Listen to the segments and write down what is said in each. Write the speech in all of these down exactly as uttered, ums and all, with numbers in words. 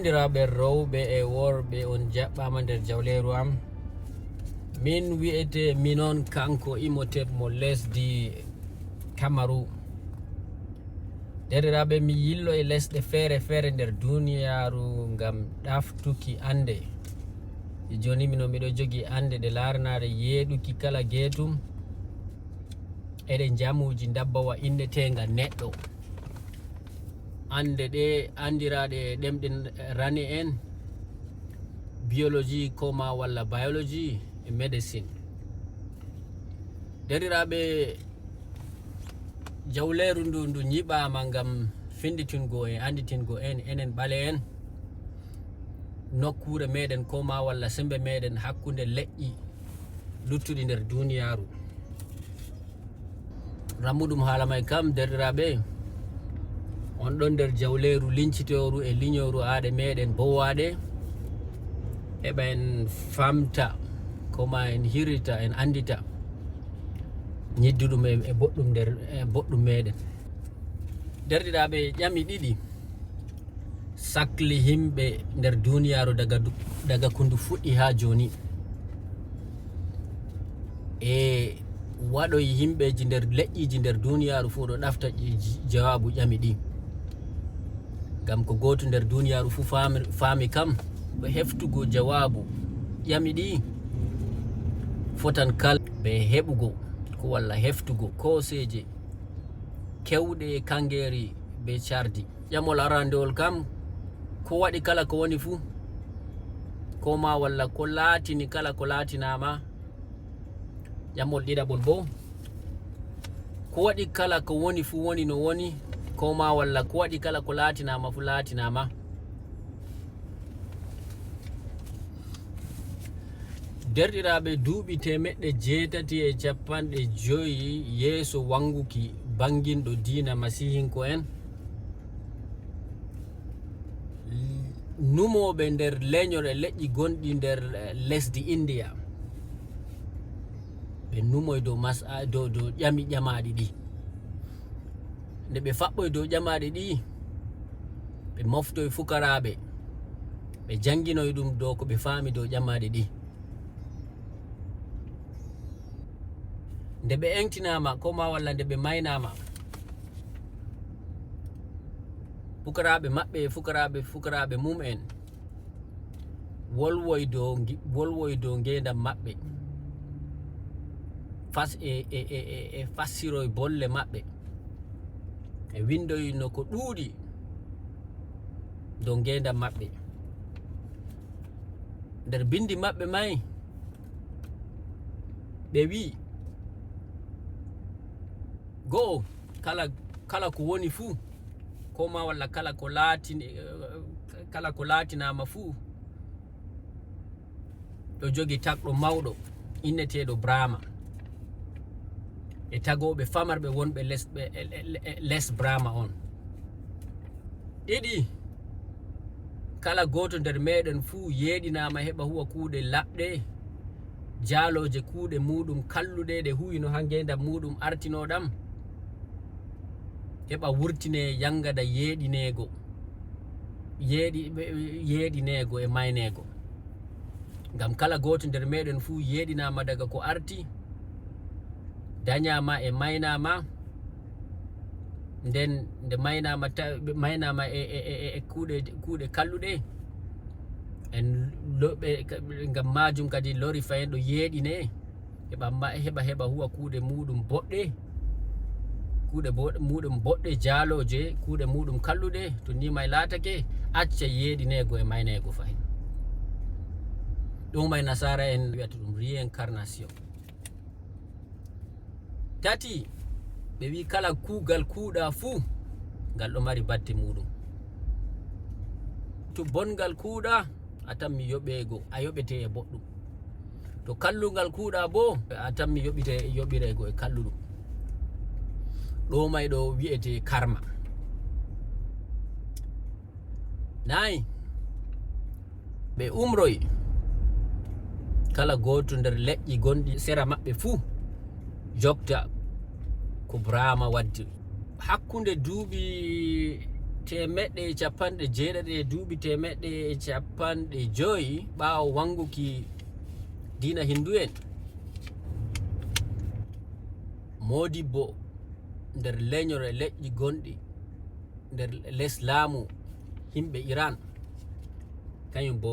Banndiraaɓe rewɓe e worɓe, on jaɓɓaama nder jawleeru am. Min wi'ete minon kanko Imhotep mo lesdi Kamaru. Derɗiraaɓe, mi yillo e lesɗe feere feere nder duniyaaru ngam ɗaftuki annde. E jooni mino miɗo jogi annde ɗe laaranaare yeeɗuki kala geetum e ɗe njamuuji ndabbawa inneteenga neɗɗo. Annde ɗe anndiraaɗe e ɗemɗe rane en, biyoloji ko ma walla biology e medicine. Derɗiraaɓe, jawleeru ndu, ndu nyiɓaama ngam fennditingo e annditingo en, enen ɓale'en, nokkuure meɗen ko ma walla semmbe meɗen hakkunde leƴƴi luttuɗi nder duniyaaru. Rammuɗum haala may kam, derɗiraaɓe, on ɗon nder jawleeru lincitooru e linyooru aaɗe meɗen bowaaɗe, heɓa en famta, ko ma en hirrita, en anndita nyidduɗum e, e boɗɗum nder, e boɗɗum meɗen. Derɗiraaɓe, ƴami ɗiɗi sakli himɓe nder duniyaaru daga du-, daga ko ndu fuɗɗi haa jooni. E waɗoyi himɓeeji nder leƴƴiiji nder duniyaaru fuu ɗo ɗafta j-, j-, jawaabu ƴami ɗi. Ngam ko gooto nder duniyaaru fuu faami, faami kam, ko heftugo jawaabu ƴami ɗi fotan kala ɓe heɓugo ko walla heftugo kooseeje keewɗe e kanngeeri bee cardi. Ƴamol arandewol kam, ko waɗi kala ko woni fuu, ko ma walla ko laatini kala ko laatinaama? Ƴamol ɗiɗaɓol boo, ko waɗi kala ko woni fuu woni no woni, ko ma walla ko waɗi kala ko laatinaama fuu laatinaama? Derɗiraaɓe, duuɓi teemeɗɗe jeetati e cappanɗe joy yeeso wannguki bannginɗo diina Masiihinko'en, numooɓe nder lenyol e leƴƴi gonɗi nder, eh, lesdi Indiya, ɓe numoy dow mas-, a, dow, dow ƴami ƴamaaɗi ɗi. Nde ɓe faɓɓoy dow ƴamaaɗi ɗi, ɓe moftoy fukaraaɓe, ɓe jannginoy ɗum dow ko ɓe faami dow ƴamaaɗi ɗi. Nde ɓe eŋtinaama, ko ma walla nde ɓe maynaama, pukaraaɓe maɓɓe e fukaraaɓe, fukaraaɓe mum'en wolwoy dow ngi-, wolwoy dow ngeendam maɓɓe. Fas-, e, e, e, e, e fassiroy bolle maɓɓe. E winndoy no ko ɗuuɗi dow ngeendam maɓɓe. Nder binndi maɓɓe may, ɓe wi'i, go'o, kala, kala ko woni fuu, ko ma walla kala ko laatini-, kala ko laatinaama fuu, ɗo jogi tagɗo mawɗo, inneteeɗo Brahma, e tagooɓe famarɓe wonɓe les, ɓe, e, e, e, les Brahma on. Ɗiɗi, kala gooto nder meeɗen fuu yeeɗinaama heɓa huwa kuuɗe laɓɗe, jaalooje kuuɗe muuɗum kalluɗe ɗe huwino haa ngeendam muuɗum artino ɗam, heɓa wurtine yangada yeeɗineego, yeeɗi-, yeeɗineego e mayneego. Ngam kala gooto nder meeɗen fuu yeeɗinaama daga ko arti, danyaama e maynaama, nden nde maynaama ta-, maynaama e, e, e, e kuuɗe, kuuɗe kalluɗe, en lo-, ɓe, ka-, ngam maajum kadi lori fayen ɗo yeeɗine, heɓa ma-, heɓa, heɓa huwa kuuɗe muuɗum boɗɗe, kuuɗe bo-, muuɗum boɗɗe jaalooje, kuuɗe muuɗum kalluɗe, to ni may laatake, acca yeeɗineego e mayneego fahin. Ɗum may nasaara en wi'ata ɗum réincarnation. Tati, ɓe wi kala kuugal kuuɗa fuu, ngal ɗo mari batte muuɗum. To bongal kuuɗa, a tammi yoɓeego, a yoɓete e boɗɗum. To kallungal kuuɗa boo, a tammi yoɓite, yoɓireego e kalluɗum. Ɗo may ɗo wi'ete karma. Nayi, ɓe umroy kala gooto nder leƴƴi gonɗi sera maɓɓe fuu jokta ko Brahma waddi. Hakkunde duuɓi Teemeɗɗe e capanɗe jeeɗiɗi e duuɓi teemeɗɗe e capanɗe joyi ɓaawo wannguki diina Hindu en, moodibbo nder lenyol e leƴƴi gonɗi nder les laamu yimɓe Iran, kañum bo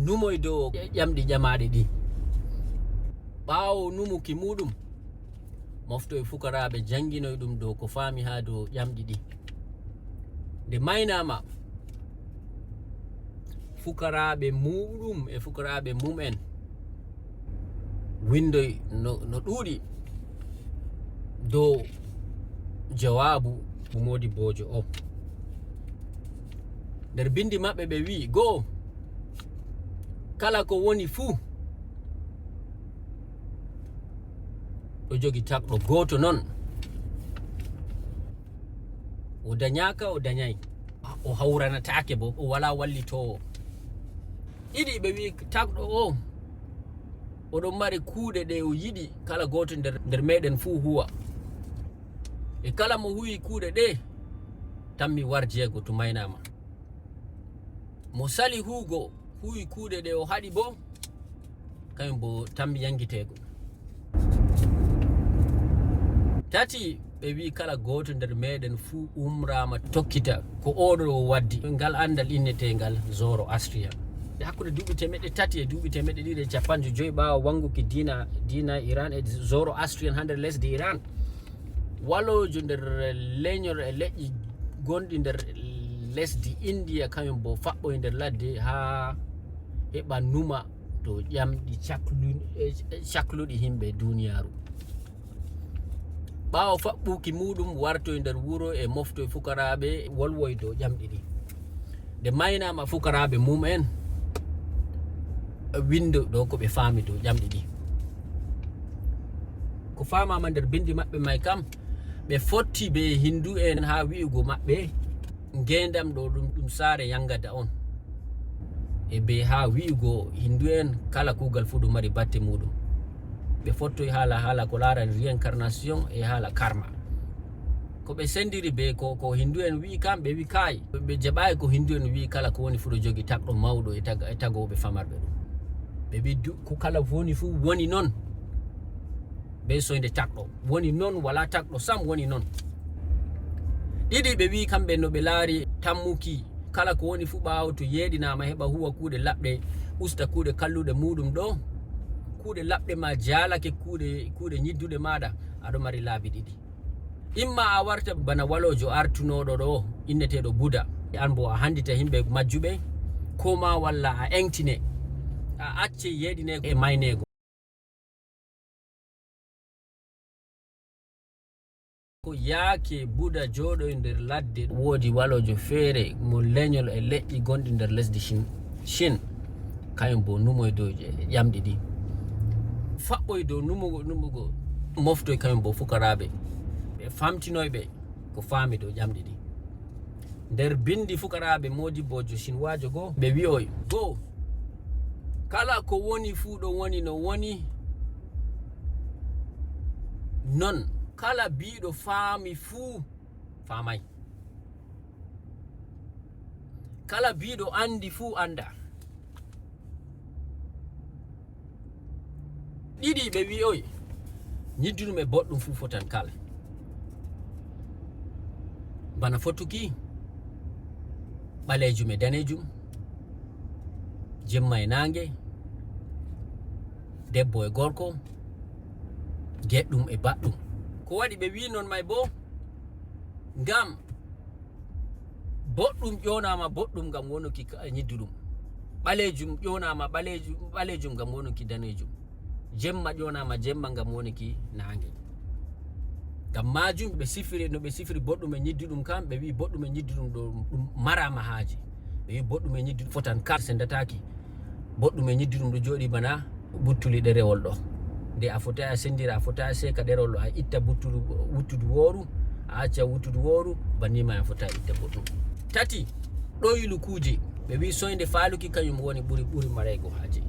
numoy dow ƴamɗi ƴamaaɗi ɗi. Ɓaawo numuki muuɗum, moftoy fukaraaɓe, jannginoy ɗum dow ko faami haa dow ƴamɗi ɗi. Nde maynaama, fukaraaɓe muuɗum e fukaraaɓe mum'en winndoy no, no ɗuuɗi dow jawaabu moodibboojo o. Nder binndi maɓɓe ɓe wi'i, go'o, kala ko woni fuu ɗo jogi tagɗo gooto non. O dañaaka, o dañay. O hawranataake bo, o walaa wallitoowo. Ɗiɗi, ɓe wi'i tagɗo o, oɗon mari kuuɗe ɗe o yiɗi kala gooto nder, nder meɗen fuu huwa. E kala mo huwi kuuɗe ɗe, tammi warjeego to maynaama. Mo sali huugo, huwi kuuɗe ɗe o haɗi bo, kañum bo tammi yangiteego. Tati, ɓe wi'i kala gooto nder meɗen fuu umraama tokkita ko oɗo o waddi. Ngal anndal inneteengal Zoroastrian. E hakkunde duuɓi teemeɗɗe tati e duuɓi teemeɗɗe ɗiɗi e capanɗe joyi ɓaawo wannguki diina, diina Iran e Zoroastrian haa nder lesdi Iran, waloojo nder lenyol e leƴƴi gonɗi nder lesdi Indiya, kañum bo faɓɓoy nder ladde haa heɓa numa dow ƴamɗi caklu-, eh, cakluɗi yimɓe duniyaaru. Ɓaawo faɓɓuki muuɗum, wartoy nder wuro e moftoy fukaraaɓe, wolwoy dow ƴamɗi ɗi. Nde maynaama fukaraaɓe mum'en, windo ɗo ko ɓe faami dow ƴamɗi ɗi. Ko faamaama nder binndi maɓɓe may kam, ɓe fotti be Hindu'en haa wi'ugo maɓɓe, ngeendam ɗo ɗum, ɗum saare yangada on. E be haa wi'ugo Hindu'en kala kuugal fuu ɗum mari batte muuɗum. Ɓe fottoy haala, haala ko laarani réincarnation e haala karma. Ko ɓe sendiri be ko, ko Hindu'en wi'i kam, ɓe wi'i kaay. Ɓe jaɓaay ko Hindu'en wi'i kala ko woni fuu ɗo jogi tagɗo mawɗo e tag-, e tagooɓe famarɓe ɗum. Ɓe wi'i du-, ko kala woni fuu woni non. Be soynde tagɗo. Woni non, walaa tagɗo sam, woni non. Ɗiɗi, ɓe wi'i kamɓe no ɓe laari tammuki kala ko woni fuu ɓaawo to yeeɗinaama heɓa huwa kuuɗe laɓɗe, usta kuuɗe kalluɗe muuɗum ɗo. Kuuɗe laɓɗe ma jaalake kuuɗe, kuuɗe nyidduɗe maaɗa, aɗo mari laabi ɗiɗi. Imma a warta bana waloojo artunooɗo ɗo, inneteeɗo Buda. An bo a handita yimɓe majjuɓe, ko ma walla a eŋtine, a acce yeeɗineego e mayneego. Ko yaake Buda jooɗoy nder ladde, woodi waloojo feere mo lenyol e leƴƴi gonɗi nder lesdi Shin. Shin, kañum bo numoy dow ƴamɗi ɗi. Faɓɓoy dow numugo, numugo, moftoy kañum bo fukaraaɓe. Ɓe famtinoy ɓe ko faami dow ƴamɗi ɗi. Nder binndi fukaraaɓe moodibboojo Shinwaajo go, ɓe wi'oy, go, kala ko woni fuu ɗo woni no woni non. Kala biiɗo faami fuu faamay. Kala biiɗo anndi fuu annda. Ɗiɗi ɓe wi'oy, nyidduɗum e boɗɗum fuu fotan kala. Bana fotuki, ɓaleejum e daneejum, jemma e naange, debbo e gorko, geɗɗum e baɗɗum. Ko waɗi ɓe wi'i non may boo? Ngam boɗɗum ƴonaama boɗɗum ngam wonuki ka-, nyidduɗum. Ɓaleejum ƴonaama ɓaleejum, ɓaleejum ngam wonuki daneejum. Jemma ƴonaama jemma ngam wonuki naange. Ngam maajum ɓe sifiri, no ɓe sifiri boɗɗum e nyidduɗum kam, ɓe wi'i boɗɗum e nyidduɗum ɗo ɗum maraama haaje. Ɓe wi'i boɗɗum e nyidduɗum fotan kala sendataaki. Boɗɗum e nyidduɗum ɗo jooɗi bana buttuli ɗerewol ɗo. Nde a fotai a sendira, a fotai a seeka ɗerewol ɗo, a itta buttulu, wuttudu wooru, a acca wuttudu wooru, banni ma a fotai itta boɗɗum. Tati, ɗoylu kuuje. Ɓe wi'i soynde faaluki kañum woni ɓuri, ɓuri maraygo haaje.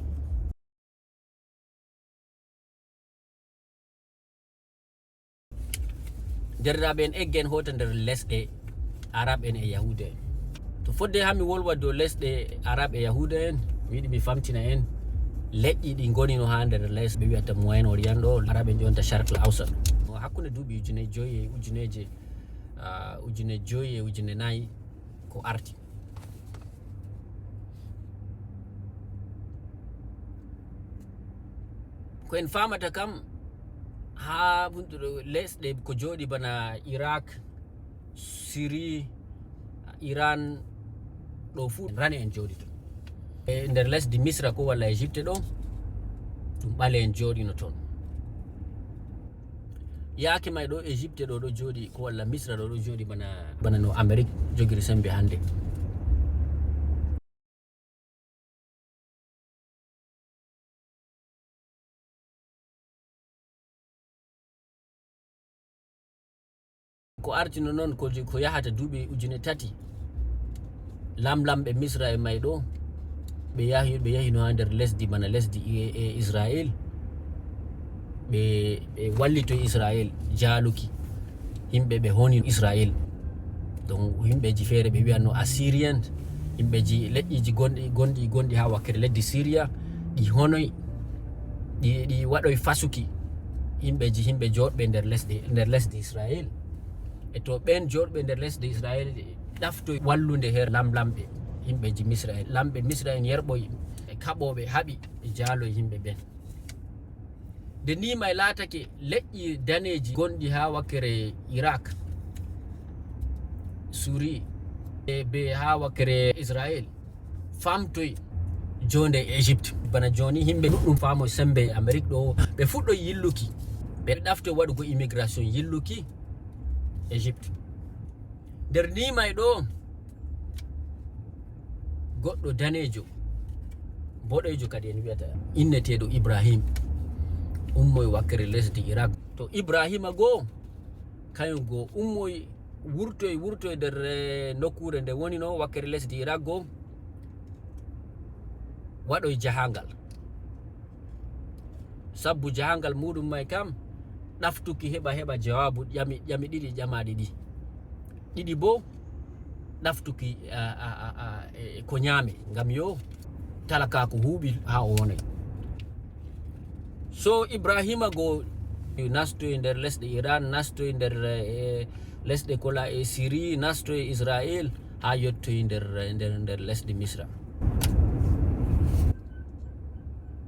Derdiraaɓe en, eggen hoota nder lesɗe Arab en e Yahuuda en. To fodde hami wolwa dow lesɗe Arab e Yahuuda en, mi yiɗi mi famtina en leƴƴi ɗi ngonino haa nder les ɓe wiyata Moyen Orient ɗo, Arab en ƴonta Sharq al Awsat. Hakkunde duuɓi ujune joyi e ujuneeje, ah, ujune joyi e ujune nayi ko arti. Ko en faamata kam, haa lesɗe ko jooɗi bana Irak, Siri, Iran, ɗo fuu rane en jooɗi ton. E nder lesdi Misra ko walla Egypte ɗo, ɗum ɓale en jooɗino ton. Yaake may ɗo Egypte ɗo ɗo jooɗi ko walla Misra ɗo ɗo jooɗi bana, bana no Amerik jogiri sembe hannde. Ko artino noon ko, ko yahata duuɓi ujune tati, lamlamɓe Misra e may ɗo, ɓe yahi, ɓe yahino haa nder lesdi bana lesdi i-, e Israel. Ɓe, ɓe wallitoy Israel jaaluki. Yimɓe ɓe honi Israel. Donc, yimɓeeji feere ɓe wiyanno Assyrian, yimɓeeji leƴƴiiji gonɗi, gonɗi, gonɗi haa wakkere leddi Syria, ɗi honoy, ɗi, ɗi waɗoy fasuki yimɓeeji, yimɓe jooɗɓe nder lesɗe, nder lesdi Israel. E to ɓeen jooɗɓe nder lesdi Israel ɗaftoy wallude her lamlamɓe yimɓeeji Misra en. Lamɓe Misra en yerɓoy e kaɓooɓe haɓi e jaaloy yimɓe ɓeen. Nde nii may laatake leƴƴi daneeji gonɗi haa wakkere Irak, Suri, e be haa wakkere Israel, famtoy joonde Egypte. Bana jooni, yimɓe ɗuɗɗum faamoy sembe Amerik ɗo, ɓe fuɗɗoy yilluki. Ɓe ɗaftoy waɗugo immigration yilluki Egypte. Nder nii may ɗo, goɗɗo daneejo, boɗeejo kadi en wiyata, inneteeɗo Ibrahim, ummoy wakkere lesdi Irak. To Ibrahima goo, kañum goo ummoy, wurtoy, wurtoy nder, eh, nokkuure nde woni no wakkere lesdi Irak goo, waɗoy jahangal. Sabbu jahangal muuɗum may kam, ɗaftuki heɓa, heɓa jawaabu ƴami, ƴami ɗiɗi ƴamaaɗi ɗi. Ɗiɗi boo, ɗaftuki, a, a, a, a, e, ko ñaame, ngam yo talakaaku huuɓi haa o wonay. So Ibrahima go nastoy nder lesɗe Iran, nastoy nder, e, lesɗe kola e Siri, nastoy Israel, haa yottoy nder, nder, nder lesdi Misra.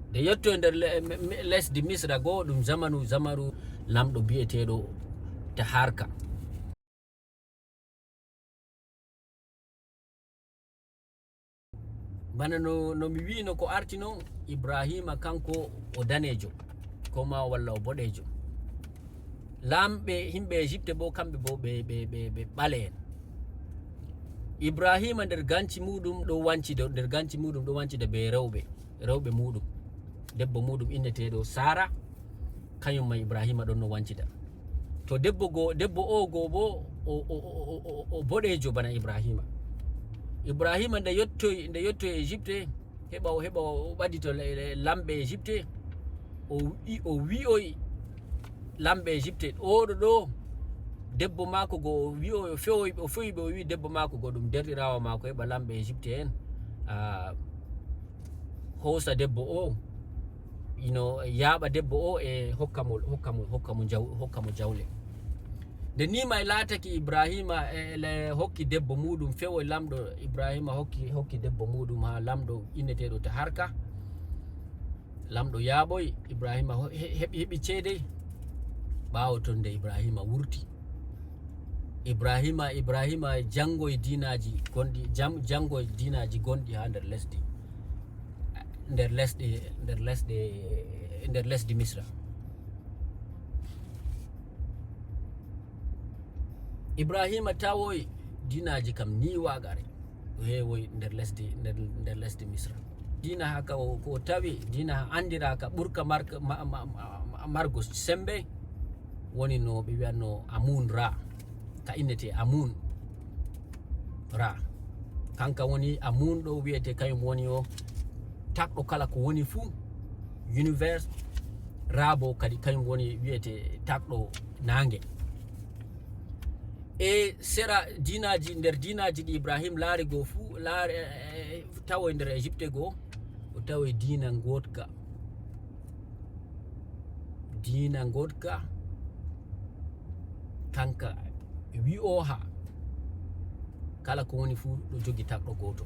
Nde yottoy nder le-, me-, me-, lesdi Misra goo, ɗum zamanu, zamanu lamɗo bi'eteeɗo Taharka. Bana no, no mi wi'ino ko arti non, Ibrahima kanko o daneejo, ko ma walla o boɗeejo. Laamɓe yimɓe Egypte boo, kamɓe boo ɓe, ɓe, ɓe, ɓe ɓale'en. Ibrahima nder ganci muuɗum ɗo wancida, nder ganci muuɗum ɗo wancida bee rewɓe, rewɓe muuɗum. Debbo muuɗum inneteeɗo Sara, kañum ma Ibrahima ɗon no wancida. To debbo go, debbo o go boo, o, o, o, o, o, o boɗeejo bana Ibrahima. Ibrahima nde yottoy, nde yottoy Egypte, heɓa o, heɓa o ɓadito le-, le-, lamɓe Egypte, o wi-, o wi'oy lamɓe Egypte, "Oɗo ɗo, debbo maako go," o wi'oy, o fewoy, o fewi ɓe, o wi'i debbo maako go ɗum derɗiraawo maako, heɓa lamɓe Egypte en, ah, hoosa debbo o, ino yaaɓa debbo o e hokka mo, hokka mo, hokka mo jaw-, hokka mo jawle. Nde nii may laatake Ibrahima e le hokki debbo muuɗum fewoy lamɗo, Ibrahima hokki, hokki debbo muuɗum haa lamɗo inneteeɗo Taharka. Lamɗo yaaɓoy, Ibrahima ho-, he-, heɓi, heɓi ceede, ɓaawo ton nde Ibrahima wurti. Ibrahima, Ibrahima janngoy diinaaji gonɗi, jam-, janngoy diinaaji gonɗi haa nder lesdi, nder lesɗe, nder lesɗe, nder lesdi Misra. Ibrahima tawoy diinaaji kam nii waagare. Ɗo heewoy nder lesdi, nder, nder lesdi Misra. Diina haa ka o, ko o tawi, diina haa anndiraaka ɓurka mark-, ma-, ma-, ma-, ma-, margo semmbe, woni no ɓe wiyanno Amun Ra. Ka innete Amun Ra. Kanka woni Amun ɗo wiyete kañum woni o takɗo kala ko woni fuu, univers. Ra bo kadi kañum woni wiyete takɗo naange. E sera diinaaji, nder diinaaji ɗi Ibrahim laari goo fuu, laari, e, e, tawoy nder Egypte goo, o tawoy diina ngoodka. Diina ngoodka, kanka wi'oha, kala ko woni fuu ɗo jogi tagɗo gooto.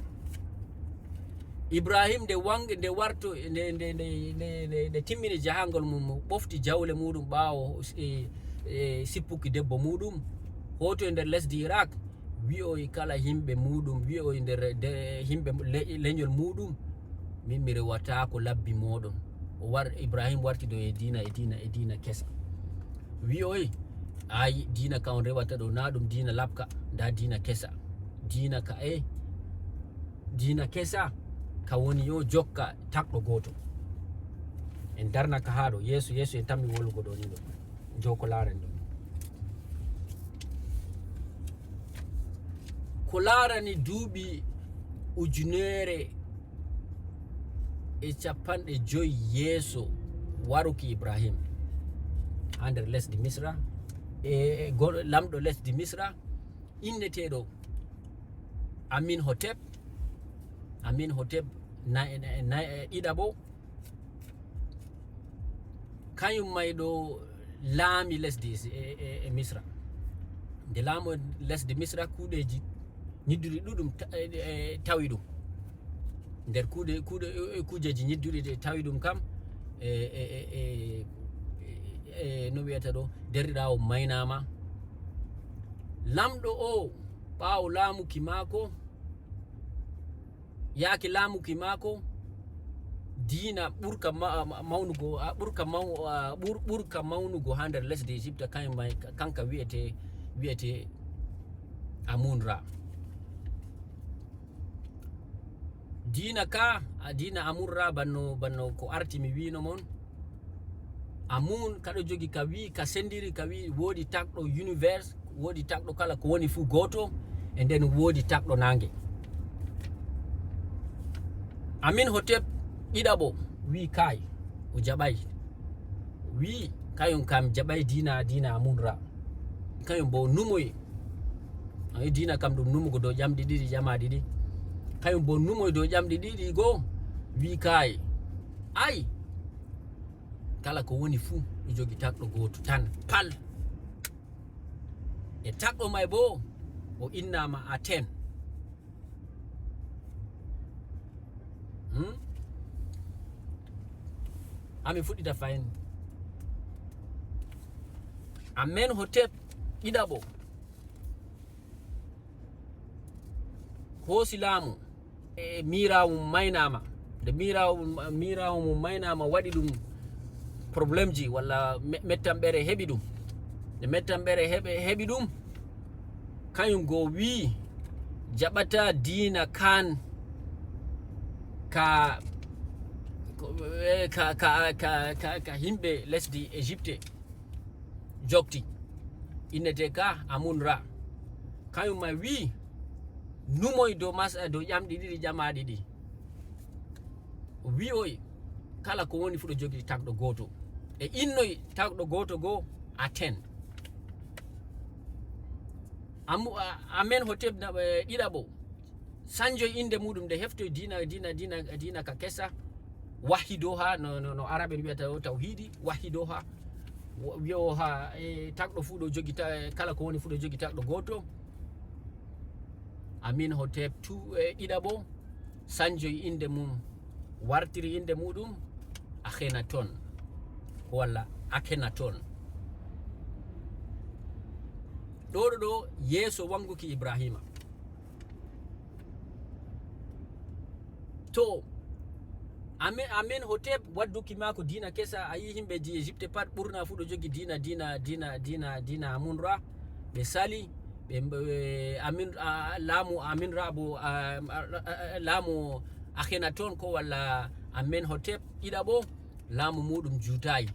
Ibrahim nde wangi, nde warto, nde, nde, nde, nde, nde, nde timmini jahangol mum, o ɓofti jawle muuɗum ɓaawo, e, e, sippuki debbo muuɗum, hootoy nder lesdi Irak, wi'oy kala himɓe muuɗum, wi'oy nder de, himɓe le, lenyol muuɗum, min mi rewataako labbi mooɗon. O war, Ibrahim warti ɗo e diina, e diina, e diina kesa. Wi'oy, ay, diina ka on rewata ɗo, na ɗum diina labka, nda diina kesa. Diina ka e, diina kesa, ka woni yo jokka tagɗo gooto. En darna ka haa ɗo, yeeso, yeeso en tammi wolugo ɗo ni ɗo. Jo ko laarani ɗum. Ko laarani duuɓi ujunere e capanɗe joy yeeso waruki Ibrahim haa nder lesdi Misra, e go-, lamɗo lesdi Misra, inneteeɗo Amin Hotep, Amin Hotep na-, na-, na-, ɗiɗaɓo, kañum may ɗo laami lesdi e, e, e Misra. Nde laamo lesdi Misra, kuuɗeeji ñidduɗi ɗuɗum ta-, e, e, tawi ɗum. Nder kuuɗe, kuuɗe, e, kuujeeji ñidduɗi ɗe tawi ɗum kam, e, e, e, e, e, no wiyata ɗo, derɗiraawo maynaama. Lamɗo o, ɓaawo laamuki maako, yaake laamuki maako, diina ɓurka ma-, ma-, mawnugo, a, ɓurka maw-, a, ɓur-, ɓurka mawnugo haa nder lesdi Egypte, kañ may, kanka wiyete, wiyete Amun Ra. Diina ka, a, diina Amun Ra, banno, banno ko arti mi wiino mon, Amun kaɗo jogi ka wi, ka sendiri ka wi, woodi tagɗo univers, woodi tagɗo kala ko woni fuu gooto, e nden woodi tagɗo naange. Amin Hotep ɗiɗaɓo wi kaay, o jaɓay. Wi kañum kam jaɓay diina, diina Amun Ra. Kañum bo numoy. Ay, diina kam ɗum numugo dow ƴamɗi ɗiɗi, ƴamaaɗi ɗiɗi. Kañum bo numoy dow ƴamɗi ɗiɗi goo, wi kaay. Ay, kala ko woni fuu, ɗo jogi tagɗo gooto tan, pal. E tagɗo may boo, o innaama Aten. Hmm? Amin fuɗɗita fahin. Amen Hotep ɗiɗaɓo hoosi laamu. E miiraawo mum maynaama. Nde miiraawo mum, miiraawo mum maynaama, waɗi ɗum problemji walla me-, mettamɓere heɓi ɗum. Nde mettamɓere heɓe-, heɓi ɗum, kañum go wii jaɓata diina kaan ka, ko, e, ka, ka, ka, ka, ka yimɓe lesdi Egypte jokti. Innete ka Amun Ra. Kañum ma wii, numoy dow mas-, dow ƴamɗi ɗiɗi ƴamaaɗi ɗi. Wi'oy, kala ko woni fuu ɗo jogi tagɗo gooto. E innoy tagɗo gooto goo Aten. Amu-, a-, Amen Hotep na-, e, ɗiɗaɓo. Sanjoy innde muuɗum nde heftoy diina, diina, diina, diina ka kesa. Wahhidoha, no, no, no Araɓe en wiyata o tawhiidi, wahhidoha. Wo-, wi'oha, e, tagɗo fuu ɗo jogi ta-, kala ko woni fuu ɗo jogi tagɗo gooto. Amin Hotep tu-, e, ɗiɗaɓo, sanjoy innde mum, wartiri innde muuɗum Akhenaton, ko walla Akhenaton. Ɗo ɗo ɗo yeeso wanguki Ibrahima. To, Amen, Amen Hotep wadduki maako diina kesa, a yi himɓe ji Egypte pat ɓurna fuu ɗo jogi diina, diina, diina, diina, diina Amun Ra. Ɓe sali, ɓe, ɓe, Amin, a, laamu Amin Ra bo, a, a, a, a, laamu Akhenaton ko walla Amen Hotep ɗiɗaɓo, laamu muuɗum juutaay.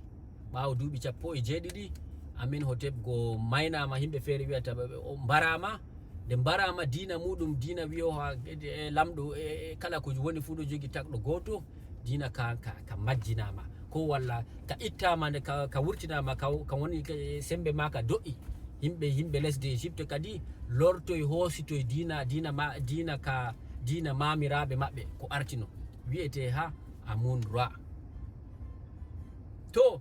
Ɓaawo duuɓi cappo e jeeɗiɗi, Amin Hotep go maynaama, himɓe feere wiyata ɓe, ɓe, o mbaraama. Nde mbaraama diina muuɗum, diina wi'oha, e, e, lamɗo, e, e, kala ko woni fuu ɗo jogi tagɗo gooto, diina ka, ka, ka majjinaama. Ko walla ka ittaama, nde ka, ka wurtinaama, ka, ka woni, ka, e, sembe maa ka do'i. Yimɓe, yimɓe lesdi Egypte kadi lortoy, hoositoy diina, diina ma, diina ka, diina maamiraaɓe maɓɓe ko artino, wiyetee ha Amun Ra. To,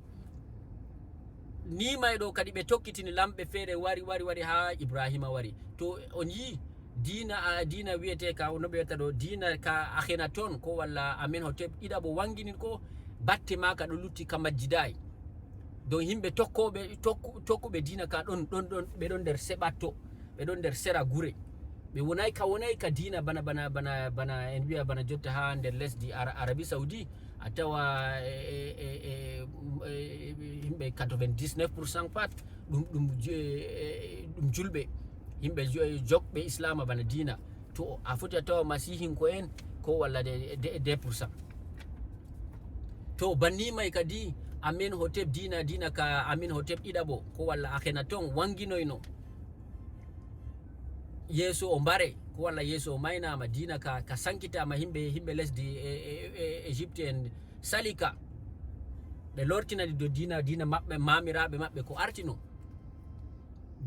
ni may ɗo kadi ɓe tokkitini lamɓe feere, wari, wari, wari ha Ibrahima wari. To on yi diina, a, diina wiyetee ka, no ɓe wiyata ɗo, diina ka Akhenaton ko walla Amenhotep ɗiɗaɓo wangini ko, batte maaka ɗo lutti ka majjidaay. Donc yimɓe tokkooɓe, tokku-, tokkuɓe diina ka ɗon, ɗon, ɗon, ɓe ɗon nder seɓatto, ɓe ɗon nder sera gure. Ɓe wonay ka, wonay ka diina bana, bana, bana, bana en wiya bana jotta ha nder lesdi Ara-, Arabie Saoudi, a tawa, e, e, e, e, e, yimɓe quatre-vingt-dix-neuf pour cent pat ɗum, ɗum ju-, e, e, ɗum julɓe, yimɓe ju-, e, jokɓe Islama bana diina. To a foti a tawa masihinko en ko walla de, de, deux pour cent. To banni may kadi Amenhotep diina, diina ka Amenhotep ɗiɗaɓo ko walla Akhenaton wanginoyno. Yeeso o mbare, ko walla yeeso o maynama, diina ka, ka sankitama, yimɓe, yimɓe lesdi e, e, e, Egypte en salika. Ɓe lortinani do diina, diina maɓɓe, maamiraaɓe maɓɓe ko artino.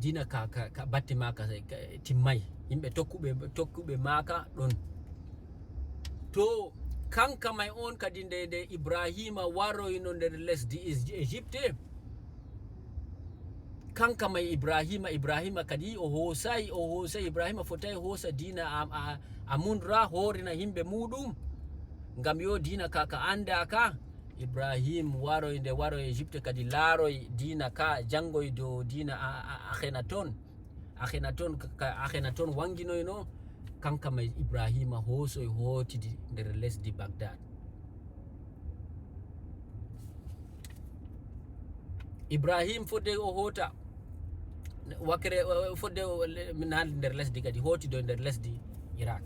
Diina ka, ka, ka batte maaka, ka timmay. Yimɓe tokkuɓe, tokkuɓe maaka ɗon. To kanka may on kadi nde, nde Ibrahima waroyno nder lesdi Is-, Egypte, kanka may Ibrahima, Ibrahima kadi o hoosay, o hoosay, Ibrahima fotay hoosa diina a, a, Amun Ra, hoorina yimɓe muɗum, ngam yo diina ka, ka anda ka. Ibrahim waroy, nde waroy Egypte kadi laaroy diina ka, jangoy dow diina a, a, Akhenaton. Akhenaton, ka, Akhenaton wanginoyno, kanka may Ibrahima hoosoy hootidi nder lesdi Bagdad. Ibrahim fodde o hoota, wakkere, o, o fodde o le-, na nder lesdi kadi, hooti dow nder lesdi Iraq.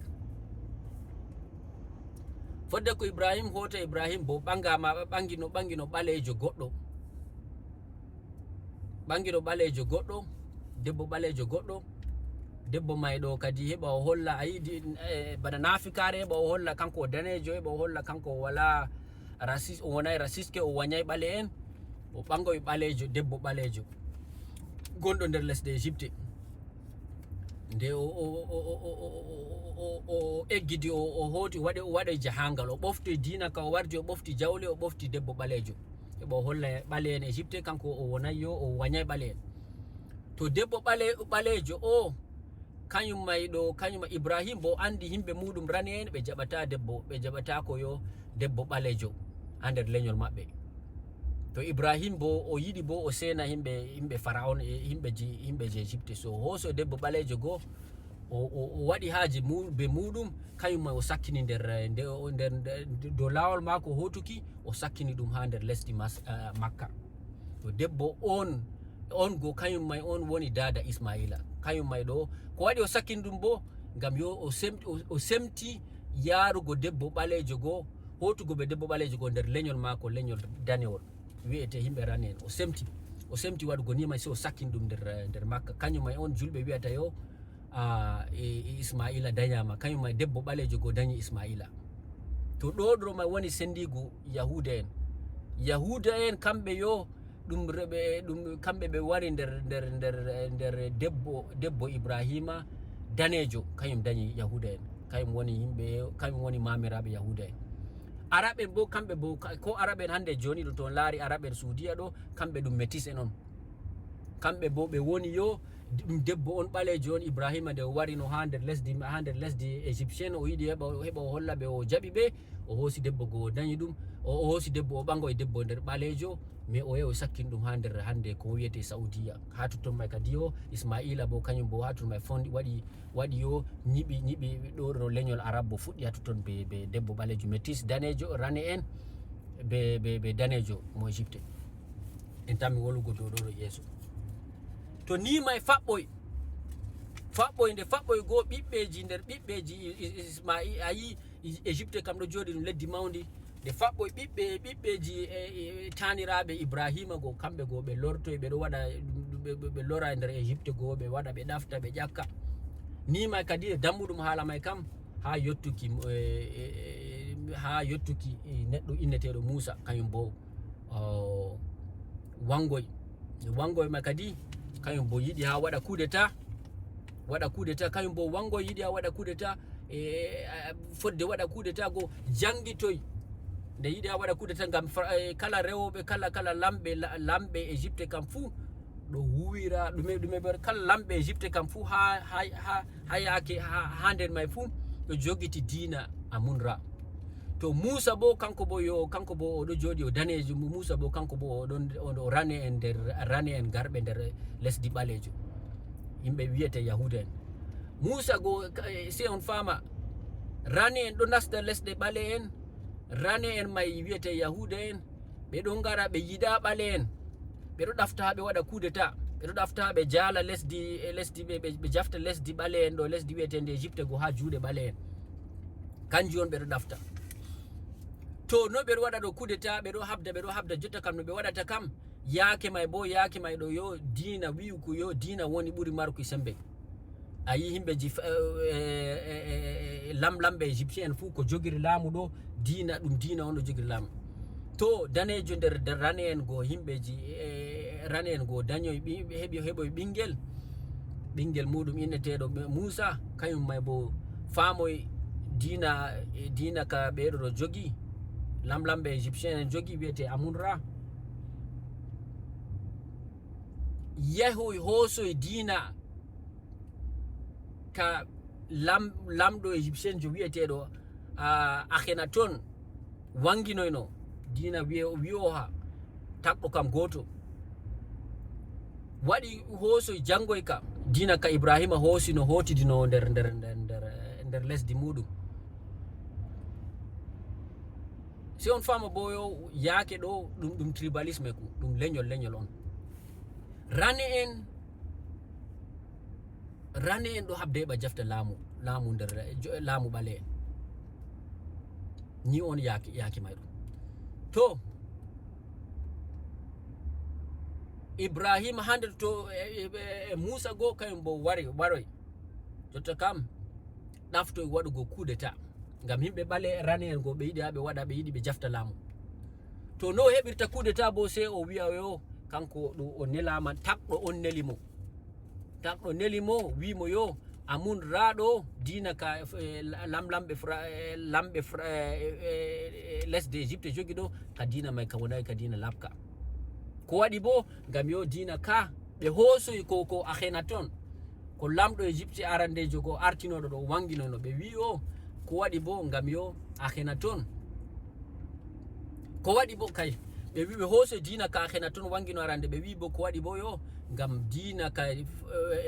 Fodde ko Ibrahim hoota, Ibrahim bo ɓangama, ɓangino, ɓangino ɓaleejo goɗɗo. Ɓangino ɓaleejo goɗɗo, debbo ɓaleejo goɗɗo. Debbo may ɗo kadi heɓa o holla, a yiɗi, eh, bana nafikaare, heɓa o holla kanko o daneejo, heɓa o holla kanko o wala raciste, o wonay raciste, o wanyay ɓale en. O ɓangoy ɓaleejo, debbo ɓaleejo gonɗo nder lesɗe Egypte. Nde o, o, o eggidi, o, o hooti, o waɗi, o waɗi jahangal, o ɓofti diina ka, o warji, o ɓofti jawle, o ɓofti debbo ɓaleejo. Heɓa o holla ɓale en Egypte, kanko o wonay yo, o wanyay ɓale en. To debbo ɓale-, ɓaleejo o, kanyum may ɗo, kanyum may Ibrahim bo andi yimɓe muɗum rane en, ɓe jaɓata debbo, ɓe jaɓata ko yo debbo ɓaleejo ha nder lenyol maɓɓe. To Ibrahim bo o yiɗi bo o sena yimɓe, yimɓe Faraon e yimɓe ji, yimɓe je Egypte. So hooso debbo ɓaleejo go, o, o, o waɗi haaje mu-, be muɗum, kanyum may o sakkini nder, nder, nder, nder, dow laawol maako hootuki, o sakkini ɗum ha nder lesdi Mas-, ah, Makka. To debbo on, on go kanyum may on woni daada Ismaila. Kanyum may ɗo, ko waɗi o sakkini ɗum bo, ngam yo o sem-, o, o semti yaarugo debbo ɓaleejo go, hootugo be debbo ɓaleejo go nder lenyol maako, lenyol danewol. Wi'ete yimɓe rane en. O semti. O semti waɗugo ni may, si o sakkini ɗum nder, nder Makka. Kanyum may on julɓe wi'ata yo, a, e, e Ismaila danyama. Kanyum may debbo ɓaleejo go danyi Ismaila. To ɗo ɗo may woni sendigu Yahuda en. Yahuda en kamɓe yo, ɗum reɓe, ɗum kamɓe ɓe wari nder, nder, nder, nder debbo, debbo Ibrahima daneejo, kanyum danyi Yahuda en. Kanyum woni yimɓe, kanyum woni maamiraaɓe Yahuda en. Arab en bo, kamɓe bo, ka-, ko Arab en hande joni ɗo to on laari Arab en Saudiya ɗo, kamɓe ɗum métis en on. Kamɓe bo ɓe woni yo, ɗum debbo on ɓaleejo on Ibrahima nde o warino ha nder lesdi, ha nder lesdi égyptienne, o yiɗi heɓa, heɓa o holla ɓe o jaɓi ɓe, o hoosi debbo go o danyi ɗum, o, o hoosi debbo o ɓangoy debbo nder ɓaleejo, mais o yahi o sakkini ɗum ha nder hande ko wiyete Saudiya. Ha totton may kadi yo Ismaila bo kanyum bo ha totton may fondi waɗi, waɗi yo nyiɓi, nyiɓi ɗo, ɗo lenyol Arab bo fuɗɗi ha totton be, be debbo ɓaleejo métis daneejo rane en be, be, be daneejo mo Egypte. En tammi wolugo dow ɗo, ɗo yeeso. To ni may faɓɓoy, faɓɓoy nde faɓɓoy go ɓiɓɓeji nder ɓiɓɓeji I-, I-, Ismaila, a yi I-, Egypte kam ɗo jooɗi ɗum leddi mawndi. Nde faɓɓoy ɓiɓɓe, ɓiɓɓeji e, e, e taaniraaɓe Ibrahima go, kamɓe go ɓe lortoy, ɓe ɗo waɗa, ɓe, ɓe, ɓe lora nder Egypte go, ɓe waɗa, ɓe ɗafta, ɓe ƴakka. Ni may kadi e dammuɗum haala may kam, ha yottuki, e, e, e, ha yottuki, e, neɗɗo inneteeɗo Muusa, kanyum bo, o, wangoy. Wangoy ma kadi, Kañum bo yiɗi haa waɗa coup d'état. Waɗa coup d'état, kañum bo Wangoy yiɗi haa waɗa coup d'état. E, e, fodde waɗa coup d'état go, janngitoy. Nde yiɗi haa waɗa coup d'état ngam fra-, e, kala rewooɓe, kala, kala lamɓe, la-, lamɓe Égypte kam fuu, ɗo huwira, ɗume, ɗume ɓe, kala lamɓe Égypte kam fuu haa, haa, haa, haa yaake, haa, haa nder may fuu, ɗo jogiti diina Amun Ra. To Muusa bo, kanko bo yo, kanko bo o ɗo jooɗi o daneejo. Mu-, Muusa bo kanko bo o ɗon, o ɗo rane en nder, rane en garɓe nder lesdi ɓaleejo. Yimɓe wiyete Yahuuda en. Muusa go, ka-, e, sey on faama, rane en ɗo nasta lesɗe ɓale en, rane en may wiyete Yahuuda en, ɓe ɗo ngara ɓe yiɗa ɓale en. Ɓe ɗo ɗafta haa ɓe waɗa coup d'état. Ɓe ɗo ɗafta haa ɓe jaala lesdi, e lesdi ɓe, ɓe, ɓe jafta lesdi ɓale en ɗo, lesdi wiyeteende Égypte go haa juuɗe ɓale en. Kanjum on ɓe ɗo ɗafta. To no ɓe ɗo waɗa ɗo coup d'état, ɓe ɗo habda, ɓe ɗo habda jotta kam no ɓe waɗata kam. Yaake may bo, yaake may ɗo yo diina wi'uku yo diina woni ɓuri maruki sembe. A yi himɓe ji, eh, eh, eh, eh, lam-, lamɓe Égyptien en fuu ko jogiri laamu ɗo, diina, ɗum diina on ɗo jogiri laamu. To daneejo nder, nder rane en go, himɓe ji, eh, rane en go dañoy ɓi-, heɓi, heɓoy ɓinngel. Ɓinngel muuɗum inneteeɗo ɓe-, Muusa, kañum may bo faamoy diina, eh, diina ka ɓeeɗo ɗo jogi, lam-, lamɓe Égyptien en jogi, wiyete Amun Ra. Yahoy hoosoy diina ka lam-, lamɗo Égyptien jo wiyeteeɗo, ah, Akhenaton wanginoyno. Diina wiye, wi'oha tagɗo kam gooto. Waɗi hoosoy janngoy ka. Diina ka Ibrahima hoosino hootidino nder, nder, nder, nder, nder lesdi muuɗum. Si on faama bo yo yaake ɗo ɗum, ɗum tribalisme ku, ɗum leñol, leñol on. Rane en, rane en ɗo habde heɓa jafta laamu, laamu nder, jo-, laamu ɓale en. Ni on yaake, yaake may ɗum. To, Ibrahima hande to, e, e, e, e Muusa go kañum bo wari, waroy. Jotta kam, ɗaftoy waɗugo coup d'état. Ngam yimɓe ɓale rane en go ɓe yiɗi haa ɓe waɗa, ɓe yiɗi ɓe jafta laamu. To no o heɓirta coup d'état bo, sey o wi'a yo kanko ɗo o nelaama, tagɗo on neli mo. Tagɗo neli mo, wi mo yo, Amun Ra ɗo, diina ka, eh, lamlamɓe fra-, eh, lamɓe fra-, eh, eh, eh, lesdi Égypte jogi ɗo, ka diina may ka wonaay ka diina laɓka. Ko waɗi bo, ngam yo diina ka, ɓe hoosoy ko, ko Akhenaton. Ko lamɗo Égypte arandeejo go artinooɗo ɗo wanginono ɓe wi o, ko waɗi bo ngam yo Akhenaton. Ko waɗi bo kay, ɓe wi ɓe hooso diina ka Akhenaton wangino arande, ɓe wi bo ko waɗi bo yo ngam diina ka, eh,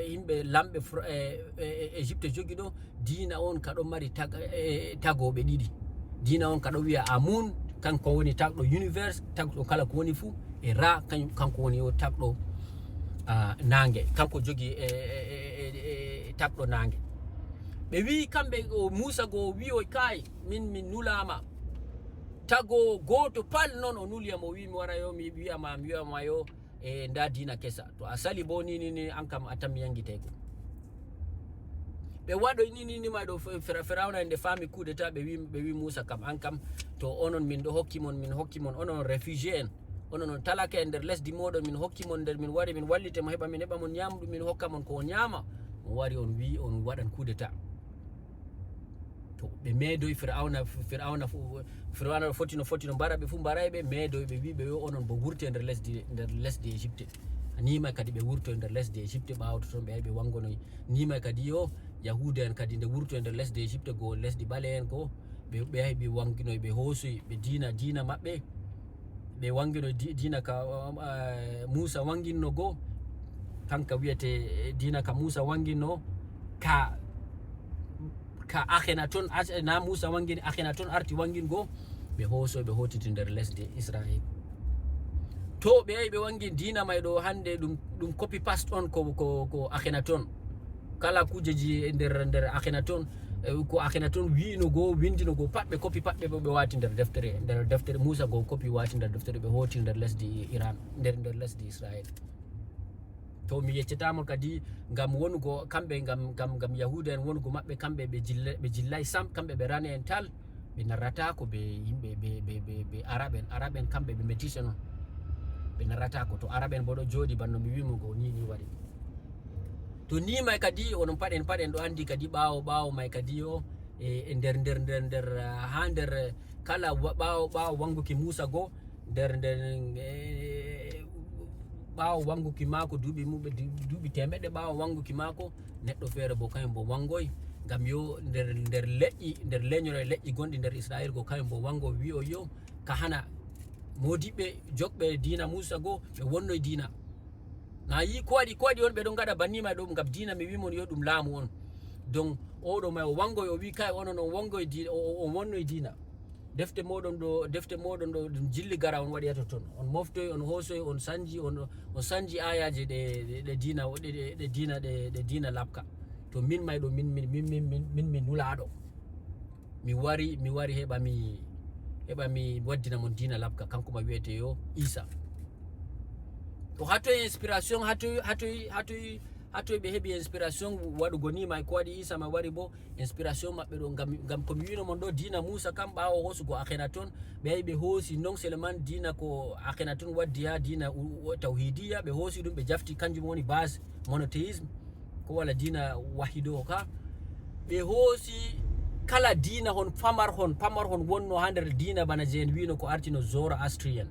yimɓe lamɓe fr-, eh, eh, eh, Égypte jogi ɗo, diina on ka ɗo mari tag-, eh, tagooɓe ɗiɗi. Diina on ka ɗo wi'a Amun, kanko woni tagɗo univers, tagɗo kala ko woni fuu, e Ra, kañum, kanko woni o tagɗo, ah, naange. Kanko jogi, eh, eh, eh, eh, eh, tagɗo naange. Ɓe wi kamɓe, o Muusa go wi'oy, "Kaay, min, min nulaama. Tago gooto pal non o nuli am, o wi mi wara yo, mi wi'a ma, mi wi'a ma yo, e nda diina kesa. To a sali bo ni, ni, ni, an kam a tammi yangitaygo." Ɓe waɗoy ni, ni, ni may ɗo Fir-, Fir-, Firawna en nde faami coup d'état, ɓe wi, ɓe wi Muusa kam, "An kam, to onon min ɗo hokki mon, min hokki mon, onon réfugié en, onon on talaka en nder lesdi moɗon, min hokki mon nder, min wari, min wallite mo heɓa, min heɓa mon ñamdu, min hokka mon ko o ñaama." On wari on wi on waɗan coup d'état. To ɓe meedoy Firawna, Firawna fu-, Firawna foti no foti no mbara ɓe fu mbaray ɓe, meedoy ɓe wi ɓe yo onon bo wurte nder lesdi, nder lesdi Égypte. Ni may kadi ɓe wurtoy nder lesdi Égypte, ɓaawo to ton ɓe ay ɓe wangonoy. Ni may kadi yo Yahuuda en kadi nde wurtoy nder lesdi Égypte go lesdi ɓale en go, ɓe, ɓe ay ɓe wanginoy, ɓe hoosoy, ɓe diina, diina maɓɓe. Ɓe wangino di-, diina ka, um, eh, Muusa wanginno go, kanka wiyete, eh, diina ka Muusa wanginno, ka, ka Akhenaton, as-, na Muusa wangini, Akhenaton arti wangin go, ɓe hooso, ɓe hootiti nder lesdi Israel. To ɓe yahi ɓe wangin diina may ɗo hande ɗum, ɗum copy paste on ko, ko, ko Akhenaton. Kala kujeji e nder, nder Akhenaton, eh, ko Akhenaton wi'ino go, windino go, pat ɓe copy, pat ɓe, ɓe waati nder deftere, nder deftere Muusa go, copy waati nder deftere, ɓe hooti nder lesdi Iran, nder, nder lesdi Israel. To mi yeccata mo kadi ngam wonugo kamɓe, ngam, ngam, ngam Yahuuda en wonugo maɓɓe, kamɓe ɓe jilla-, ɓe jillay sam, kamɓe ɓe rane en tal, ɓe narrata ko ɓe yimɓe ɓe, ɓe, ɓe, ɓe Arab en, Arab en kamɓe ɓe métis en on. Ɓe narrata ko to Arab en bo ɗo jooɗi banno mi wi'i mo go ni, ni waɗi. To ni may kadi, onon paɗen, paɗen ɗo anndi kadi ɓaawo, ɓaawo may kadi yo, e, e nder, nder, nder, nder, ah, haa nder, eh, kala wa-, ɓaawo, ɓaawo wannguki Muusa goo, nder, nder, eh, ɓaawo wannguki maako, duuɓi mum, du-, duuɓi teemeɗɗe ɓaawo wannguki maako, neɗɗo feere bo kañum bo wanngoy, ngam yo nder, nder leƴƴi, nder leñol e leƴƴi gonɗi nder Israayel goo, kañum bo wanngo wi'o yo ka hana moodiɓɓe joɓɓe diina Muusa goo, ɓe wonnoy diina. Na yi ko waɗi, ko waɗi on ɓe ɗon ngaɗa banni may ɗum ngam diina mi wi mon yo ɗum laamu on. Donc, oɗo may o wanngoy, o wi kay onon on wanngoy diina, o, o, on wonnoy diina. Defte moɗon ɗo, defte moɗon ɗo ɗum jilli gara on waɗi ha totton. On moftoy, on hoosoy, on sanji, on, on sanji ayaje ɗe, ɗe, ɗe diina, ɗe, ɗe, ɗe diina, ɗe, ɗe diina labka. To min may ɗo, min, min, min, min, min, min, min nulaaɗo. Mi wari, mi wari heɓa mi, heɓa mi waddina mon diina labka, kanko ma wiyete yo Isa. To hatoy inspiration, hatoy, hatoy, hatoy, hatoy ɓe heɓi inspiration waɗugo ni may ko waɗi Isa ma wari bo inspiration maɓɓe ɗo ngam, ngam ko mi wino mon ɗo diina Musa kam ɓaawo hoosugo Akhenaton, ɓe yahi ɓe hoosi non seulement diina ko Akhenaton waddi ha diina u-, u-, tawhidiya, ɓe hoosi ɗum ɓe jafti kanjum woni base monothéisme, ko wala diina wahido ka. Ɓe hoosi kala diina hon pamar hon, pamar hon wonno ha nder diina bana je en wino ko artino Zoroastrian.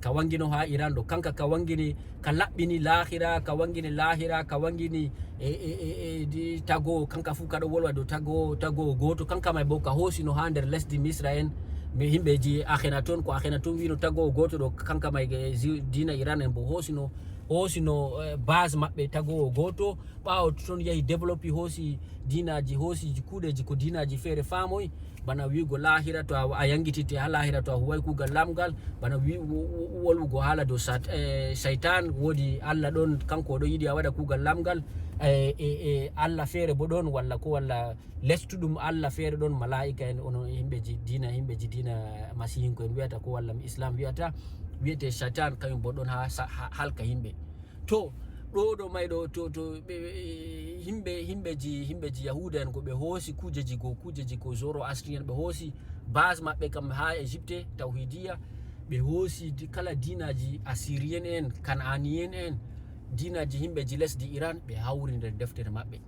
Ka wangino ha Iran ɗo, kanka ka wangini, ka laɓɓini lahira, ka wangini lahira, ka wangini e, e, e, e, di-, tago, kanka fu ka ɗo wolwa dow tago, tago goto, kanka may bo ka hoosino ha nder lesdi Misra en, mi himɓeji Akhenaton, ko Akhenaton wino tago goto ɗo, kanka may, eh, zi-, diina Iran en bo hoosino, hoosino, eh, base maɓɓe tago goto, ɓaawo ton yahi développe hoosi diinaji, hoosi kuuɗeji ko diinaji feere faamoy, bana wi'ugo lahira to a, a yangitite ha lahira to a huway kuugal lamgal, bana wi-, wo-, wo-, wolwugo haala dow sat-, eh, saytan, woodi Allah ɗon, kanko o ɗo yiɗi a waɗa kuugal lamgal, eh, eh, eh, Allah feere bo ɗon, walla ko, walla lestuɗum Allah feere ɗon, malaa'ika en, ono himɓeji diina, himɓeji diina masihinko en wi'ata ko, walla Islam wi'ata, wi'ete saytan, kañum bo ɗon ha sa-, ha-, halka himɓe. To, ɗo, ɗo may ɗo, to, to, ɓe, ɓe, himɓe, himɓeji, himɓeji Yahuda en go ɓe hoosi kuujeji go, kuujeji ko Zoroastrian, ɓe hoosi base maɓɓe kam ha Egypte, tawhidiya, ɓe hoosi di-, kala diinaji Assyrien en, Kan'anien en, diinaji himɓeji lesdi Iran, ɓe hawri nder deftere maɓɓe.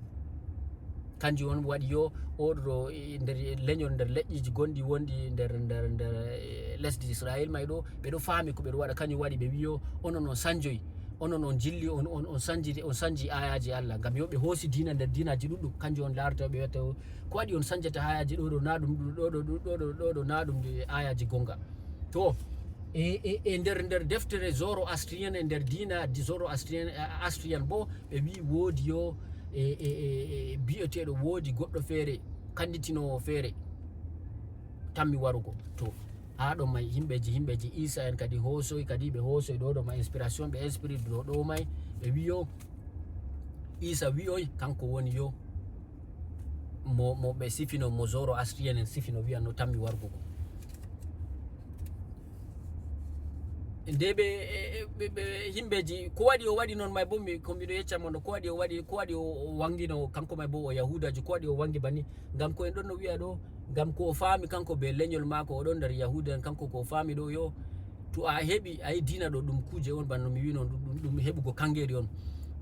Kanjum on waɗi yo oɗo ɗo, e, nder leñol, nder leƴƴiji gonɗi wonɗi nder, nder, nder, e, lesdi Israel may ɗo, ɓe ɗo faami ko ɓe ɗo waɗa, kanjum waɗi ɓe wiyo, onon on sanjoy, onon on jilli, on, on, on sanji, on sanji ayaji Allah. Ngam yo ɓe hoosi diina nder diinaji ɗuɗɗum, kanjum on laarata ɓe wiyata, ko waɗi on sanjata ayaji ɗo ɗo, na ɗum ɗo ɗo, ɗo ɗo, ɗo ɗo, ɗo ɗo, na ɗum ɗi ayaji gonga. To, e, e, e nder, nder deftere Zoroastrian, e nder diina di Zoroastrian, a-, Astrian bo, ɓe wi woodi yo, e, e, e, e bi'eteeɗo woodi goɗɗo feere, kanditinoowo feere, tammi warugo. To, haa ɗo may, himɓeji, himɓeji Isa en kadi hoosoy, kadi ɓe hoosoy ɗo, ɗo may inspiration, ɓe inspiri ɗo, ɗo may, ɓe wiyo, Isa wi'oy, kanko woni yo, mo, mo ɓe sifino, mo Zoroastrian en sifino, wi'anno tammi wargugo. Nde ɓe, e, e, ɓe, ɓe, himɓeji, ko waɗi o waɗi non may bo, mi, ko miɗo yecca mon ɗo, ko waɗi o waɗi, ko waɗi o, o wangino, kanko may bo o Yahudajo, ko waɗi o wangi banni? Ngam ko en ɗon no wi'a ɗo, ngam ko o faami kanko be leñol maako, o ɗon nder Yahuda en, kanko ko o faami ɗo, yo, to a heɓi, a yi diina ɗo, ɗum kuuje on, banno mi wino, ɗum, ɗum, ɗum heɓugo kangeri on.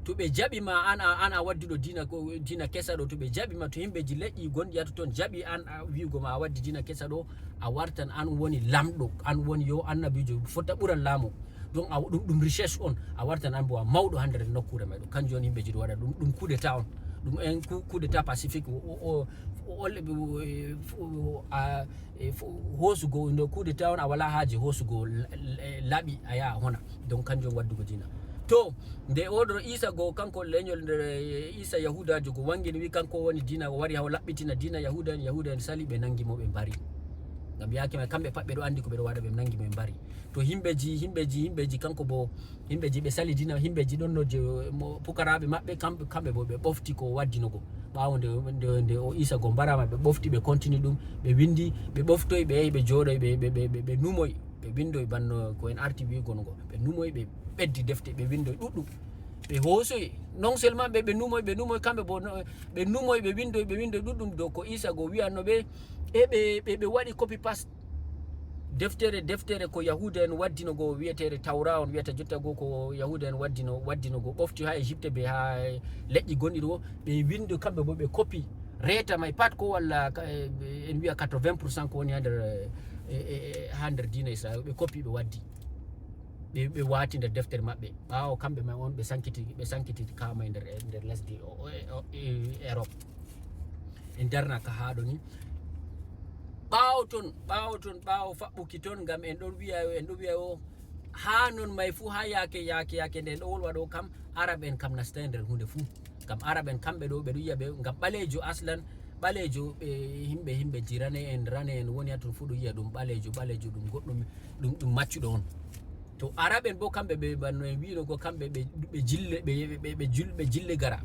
To ɓe jaɓi ma, an, a, an a wadduɗo diina ko, diina kesa ɗo, to ɓe jaɓi ma, to himɓeji leƴƴi gonɗi haa totton jaɓi an, a wi'ugo ma a waddi diina kesa ɗo, a wartan an woni lamɗo, an woni yo annabiijo, fotta ɓuran laamu. Donc, a, ɗum, ɗum recherche on, a wartan an bo a mawɗo haa nder nokkuure may ɗo. Kanjum on himɓeji ɗo waɗa ɗum, ɗum coup d'État on. Ɗum en coup, coup d'État pacifique, o, o, o, o, o, a, e, fo-, hoosugo, no coup d'État on, a walaa haaje hoosugo la-, la-, laaɓi, a yaha a hona. Donc, kanjum waddugo diina. To, nde oɗo Isa go, kanko leñol nder, e, Isa Yahudajo go wangini, wi kanko woni diina, o wari haa o laɓɓitina diina Yahuda en, Yahuda en sali, ɓe nangi mo, ɓe mbari. Ngam yaake may, kamɓe pat ɓe ɗo andi ko ɓe ɗo waɗa, ɓe nangi mo, ɓe mbari. To himɓeji, himɓeji, himɓeji, kanko bo, himɓeji ɓe sali diina, himɓeji ɗon no je, mo, pukaraaɓe maɓɓe, kamɓe, kamɓe bo ɓe ɓofti ko o waddino go. Ɓaawo nde, nde, nde o Isa go mbarama, ɓe ɓofti, ɓe continue ɗum, ɓe windi, ɓe ɓoftoy, ɓe yahi, ɓe jooɗoy, ɓe, ɓe, ɓe, ɓe, ɓe numoy, ɓe windoy banno ko en arti wi'ugo no go. Ɓe numoy, ɓe ɓeddi defte, ɓe windoy ɗuɗɗum. Ɓe hoosoy, non seulement ɓe, ɓe numoy, ɓe numoy, kamɓe bo no, ɓe numoy, ɓe windoy, ɓe windoy ɗuɗɗum dow ko Isa go wi'anno ɓe, e ɓe, ɓe, ɓe waɗi copy paste. Deftere, deftere ko Yahuuda en waddino go, wiyeteede Tawra, on wiyata jotta go ko Yahuuda en waddino, waddino go, ɓofti haa Egypte be haa leƴƴi gonɗi ɗo, ɓe winndo kamɓe bo ɓe kopi reeta may pat ko walla ka-, eh, en wiya quatre-vingts pour cent ko woni haa nder, eh, eh, eh, haa nder diina Israel, ɓe kopi ɓe waddi. Ɓe, ɓe waati nder deftere maɓɓe. Ɓaawo kamɓe may on ɓe sankiti, ɓe sankiti ka may nder, nder lesdi o, o, o, e, Europe. En darna ka haa ɗo ni. Ɓaawo ton, ɓaawo ton, ɓaawo faɓɓuki ton, ngam en ɗon wi'a yo, en ɗon wi'a yo, haa non may fuu, haa yaake, yaake, yaake nde en ɗo wolwa ɗo kam, Arab en kam nastay nder huunde fuu. Ngam Arab en kamɓe ɗo, ɓe ɗo yi'a ɓe, ngam ɓaleejo aslan, ɓaleejo, ɓe himɓe, himɓe ji rane en, rane en woni haa ton fuu ɗo yi'a ɗum ɓaleejo, ɓaleejo ɗum goɗɗum, ɗum, ɗum maccuɗo on. To Arab en bo kamɓe ɓe, banno en wi'no go, kamɓe ɓe, ɓe jille, ɓe, ɓe, ɓe jul-, ɓe jille gara.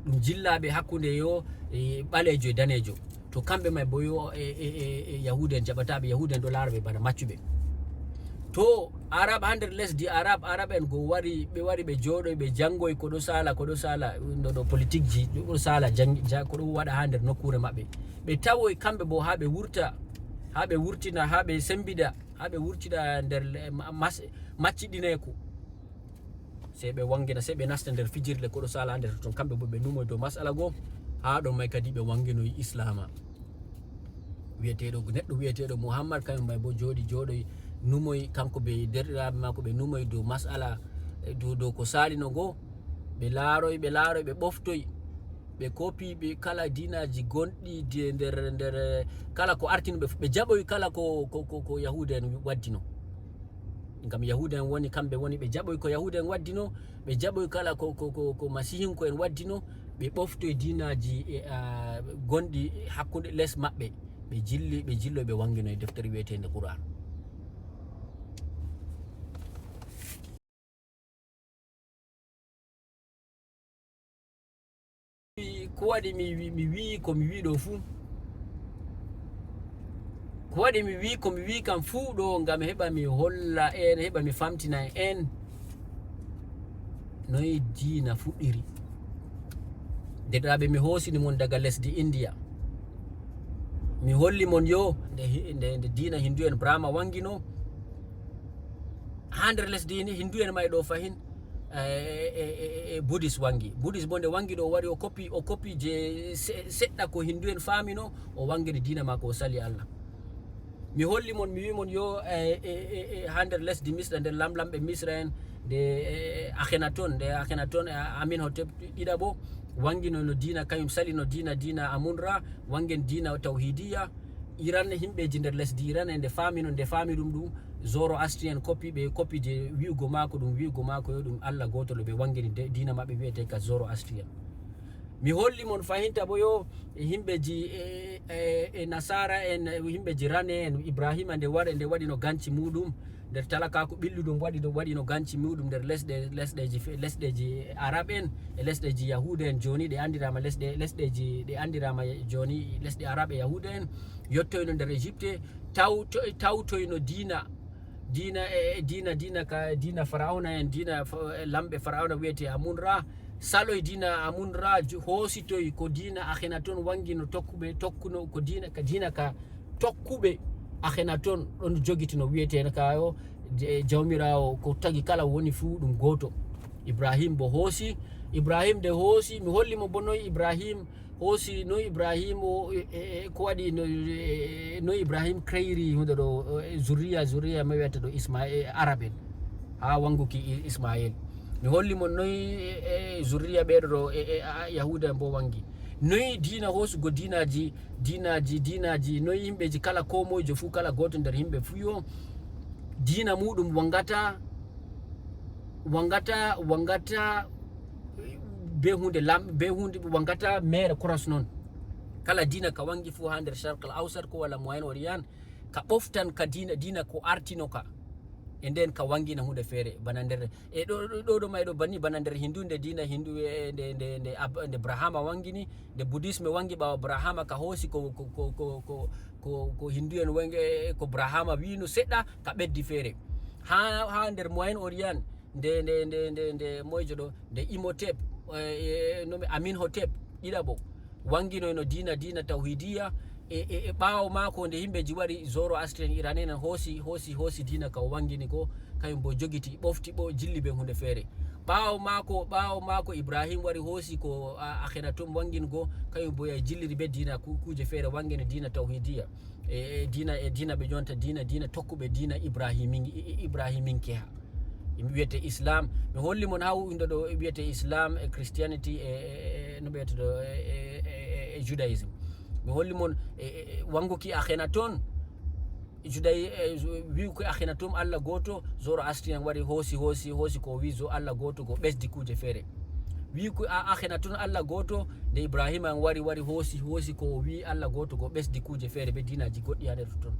Ɗum jillaaɓe hakkunde yo, e, ɓaleejo e daneejo. To kamɓe may bo yo, e, e, e, e Yahuuda en jaɓataa ɓe, Yahuuda en ɗo laara ɓe bana maccuɓe. To Arab haa nder lesdi Arab, Arab en go wari, ɓe wari ɓe jooɗoy, ɓe janngoy ko ɗo saala, ko ɗo saala, no, no politique ji, ɗo saala, jang-, ja-, ko ɗo waɗa haa nder nokkuure maɓɓe. Ɓe tawoy kamɓe bo haa ɓe wurta, haa ɓe wurtina, haa ɓe semmbida, haa ɓe wurtida nder le-, ma-, mas-, macciɗineeku. Sey ɓe wanngina, sey ɓe nasta nder fijirle ko ɗo saala nder ton. Kamɓe bo ɓe numoy dow masala goo. Haa ɗon may kadi ɓe wannginoy Islaama. Wiyeteeɗo, neɗɗo wiyeteeɗo Muhammad, kañum may bo jooɗi, jooɗoy, numoy, kanko be deerɗiraaɓe maako, ɓe numoy dow masala, eh, dow, dow ko saalino goo. Ɓe laaroy, ɓe laaroy, ɓe ɓoftoy. Ɓe kopi, ɓe kala diinaaji gonɗi de-, nder, nder, eh, kala ko artino ɓe, ɓe jaɓoy kala ko, ko, ko, ko Yahuuda en waddino. Ngam Yahuuda en woni, kamɓe woni ɓe jaɓoy ko Yahuuda en waddino, ɓe jaɓoy kala ko, ko, ko, ko Masiihinko en waddino, ɓe ɓoftoy diinaaji, e, a, gonɗi hakkunde les maɓɓe. Ɓe jilli, ɓe jilloy, ɓe wannginoy deftere wiyeteende Qur'aan. Ko waɗi mi wi-, mi wi'i ko mi wi'i ɗo fuu? Ko waɗi mi wi'i ko mi wi'i kam fuu ɗo, ngam heɓa mi holla en, heɓa mi famtina en noy diina fuɗɗiri. Deerɗiraaɓe, mi hoosini mon daga lesdi Indiya. Mi holli mon yo nde hi-, nde, nde diina Hindu en Brahma wangino. Haa nder lesdi Hindu en may ɗo fahin, e, e, e, e Buddhist wangi. Buddhist bo nde wangi ɗo wari o kopi, o kopi je se-, seɗɗa ko Hindu en faamino, o wangini diina maako, o sali Allah. Mi holli mon, mi wi'i mon yo, e, e, e, e, haa nder lesdi Misra, nder lamlamɓe Misra en, nde, e, Akhenaton, nde Akhenaton, e, Amenhotep ɗiɗaɓo, wangino no diina, kañum salino diina, diina Amun Ra, wangen diina tawhidiya. Iran, himɓeji nder lesdi Iran en nde faamino, nde faami ɗum, ɗum Zoroastrian kopi, ɓe kopi je wi'ugo maako, ɗum wi'ugo maako yo ɗum Allah gootol, ɓe wangini de-, diina maɓɓe wi'ete ka Zoroastrian. Mi holli mon fahinta bo yo himɓeji, e, e, e Nasara en, e, himɓeji rane en, Ibrahima nde ware, nde waɗi no ganci muɗum, nder talakaaku ɓilluɗum waɗi no, waɗi no ganci muɗum nder lesɗe, lesɗeji fe-, lesɗeji Arab en, e lesɗeji Yahuuda en jooni, ɗe anndiraama lesɗe, lesɗeji ɗe anndiraama jooni lesɗe Arab e Yahuuda en, yottoyno nder Egypte, tawto-, tawtoyno diina, diina e, e diina, diina ka, diina Faraawna en, diina fa-, e lamɓe Faraawna wiyete Amun Ra, saloy diina Amun Ra, ju-, hoositoy ko diina Akhenaton wangi no tokkuɓe, tokkuno ko diina ka, diina ka tokkuɓe Akhenaton ɗon jogiti no wiyete ka yo, je-, Jawmiraawo ko tagi kala woni fuu ɗum gooto. Ibrahim bo hoosi, Ibrahim nde hoosi, mi holli mo bo noy Ibrahim hoosi, noy Ibrahim o, e, e, e, ko waɗi no, e, e, noy Ibrahim kreyri huunde ɗo, e, zurriya, zurriya mo wiyata ɗo Ismail, Arab en, haa wanguki I-, Ismail. Mi holli mo noy, e, e, zurriya ɓeeɗo ɗo, e, e, a, Yahuuda en bo wangi. Noy diina hoosugo diinaaji, diinaaji, diinaaji, noy yimɓeji kala koo moyjo fuu, kala gooto nder yimɓe fuu yo diina muuɗum wangata, wangata, wangata be huunde lam-, be huunde wangata meere koros non. Kala diina ka wangi fuu haa nder Sharq al Awsat ko walla Moyen Orient, ka ɓoftan ka diina, diina ko artino ka. E nden ka wangina huunde feere, bana nder, e ɗo, ɗo, ɗo, ɗo may ɗo banni, bana nder Hindu, nde diina Hindu, e nde, nde, nde Ab-, nde Brahma wangini, nde Buddhisme wangi ɓaawo Brahma, ka hoosi ko, ko, ko Hindu en wangi, e, ko Brahma wi'no seɗɗa, ka ɓeddi feere. Haa, haa nder Moyen Orient, nde, nde, nde, nde, nde moyjo ɗo, nde Imhotep, e, e, no mi, Amenhotep ɗiɗaɓo, wanginoyno diina, diina tawhidiya, E, e, e ɓaawo maako nde yimɓeji wari Zoroastrian Iranien en hoosi, hoosi, hoosi diina ka o wangini ko, kañum bo jogiti, ɓofti ɓo, jilli ɓe hunde feere. Ɓaawo maako, ɓaawo maako Ibrahim wari hoosi ko a, Akhenaton wangini ko, kañum bo yahi jilliri ɓe diina ku-, kuuje feere wangini diina tawhidiya. E, e diina, e diina ɓe jonta diina, diina tokkuɓe diina Ibrahimi-, i-, i-, Ibrahiminkeha. Ɗum wiyete Islam. Mi holli mon haa wiyndo ɗo wiyete Islam e Christianity e, e, e, no ɓe wiyata ɗo, e, e, e, e, e Judaism. Mi holli mon, e, e, e, wanguki Akhenaton, Judai-, e, wi'uki Akhenaton Allah gooto, Zoroastrian wari hoosi, hoosi, hoosi ko wi zo Allah gooto ko ɓesdi kuuje feere. Wi'uki a, Akhenaton Allah gooto, nde Ibrahima en wari, wari hoosi, hoosi ko wi Allah gooto ko ɓesdi kuuje feere be diinaaji goɗɗi haa nder ton.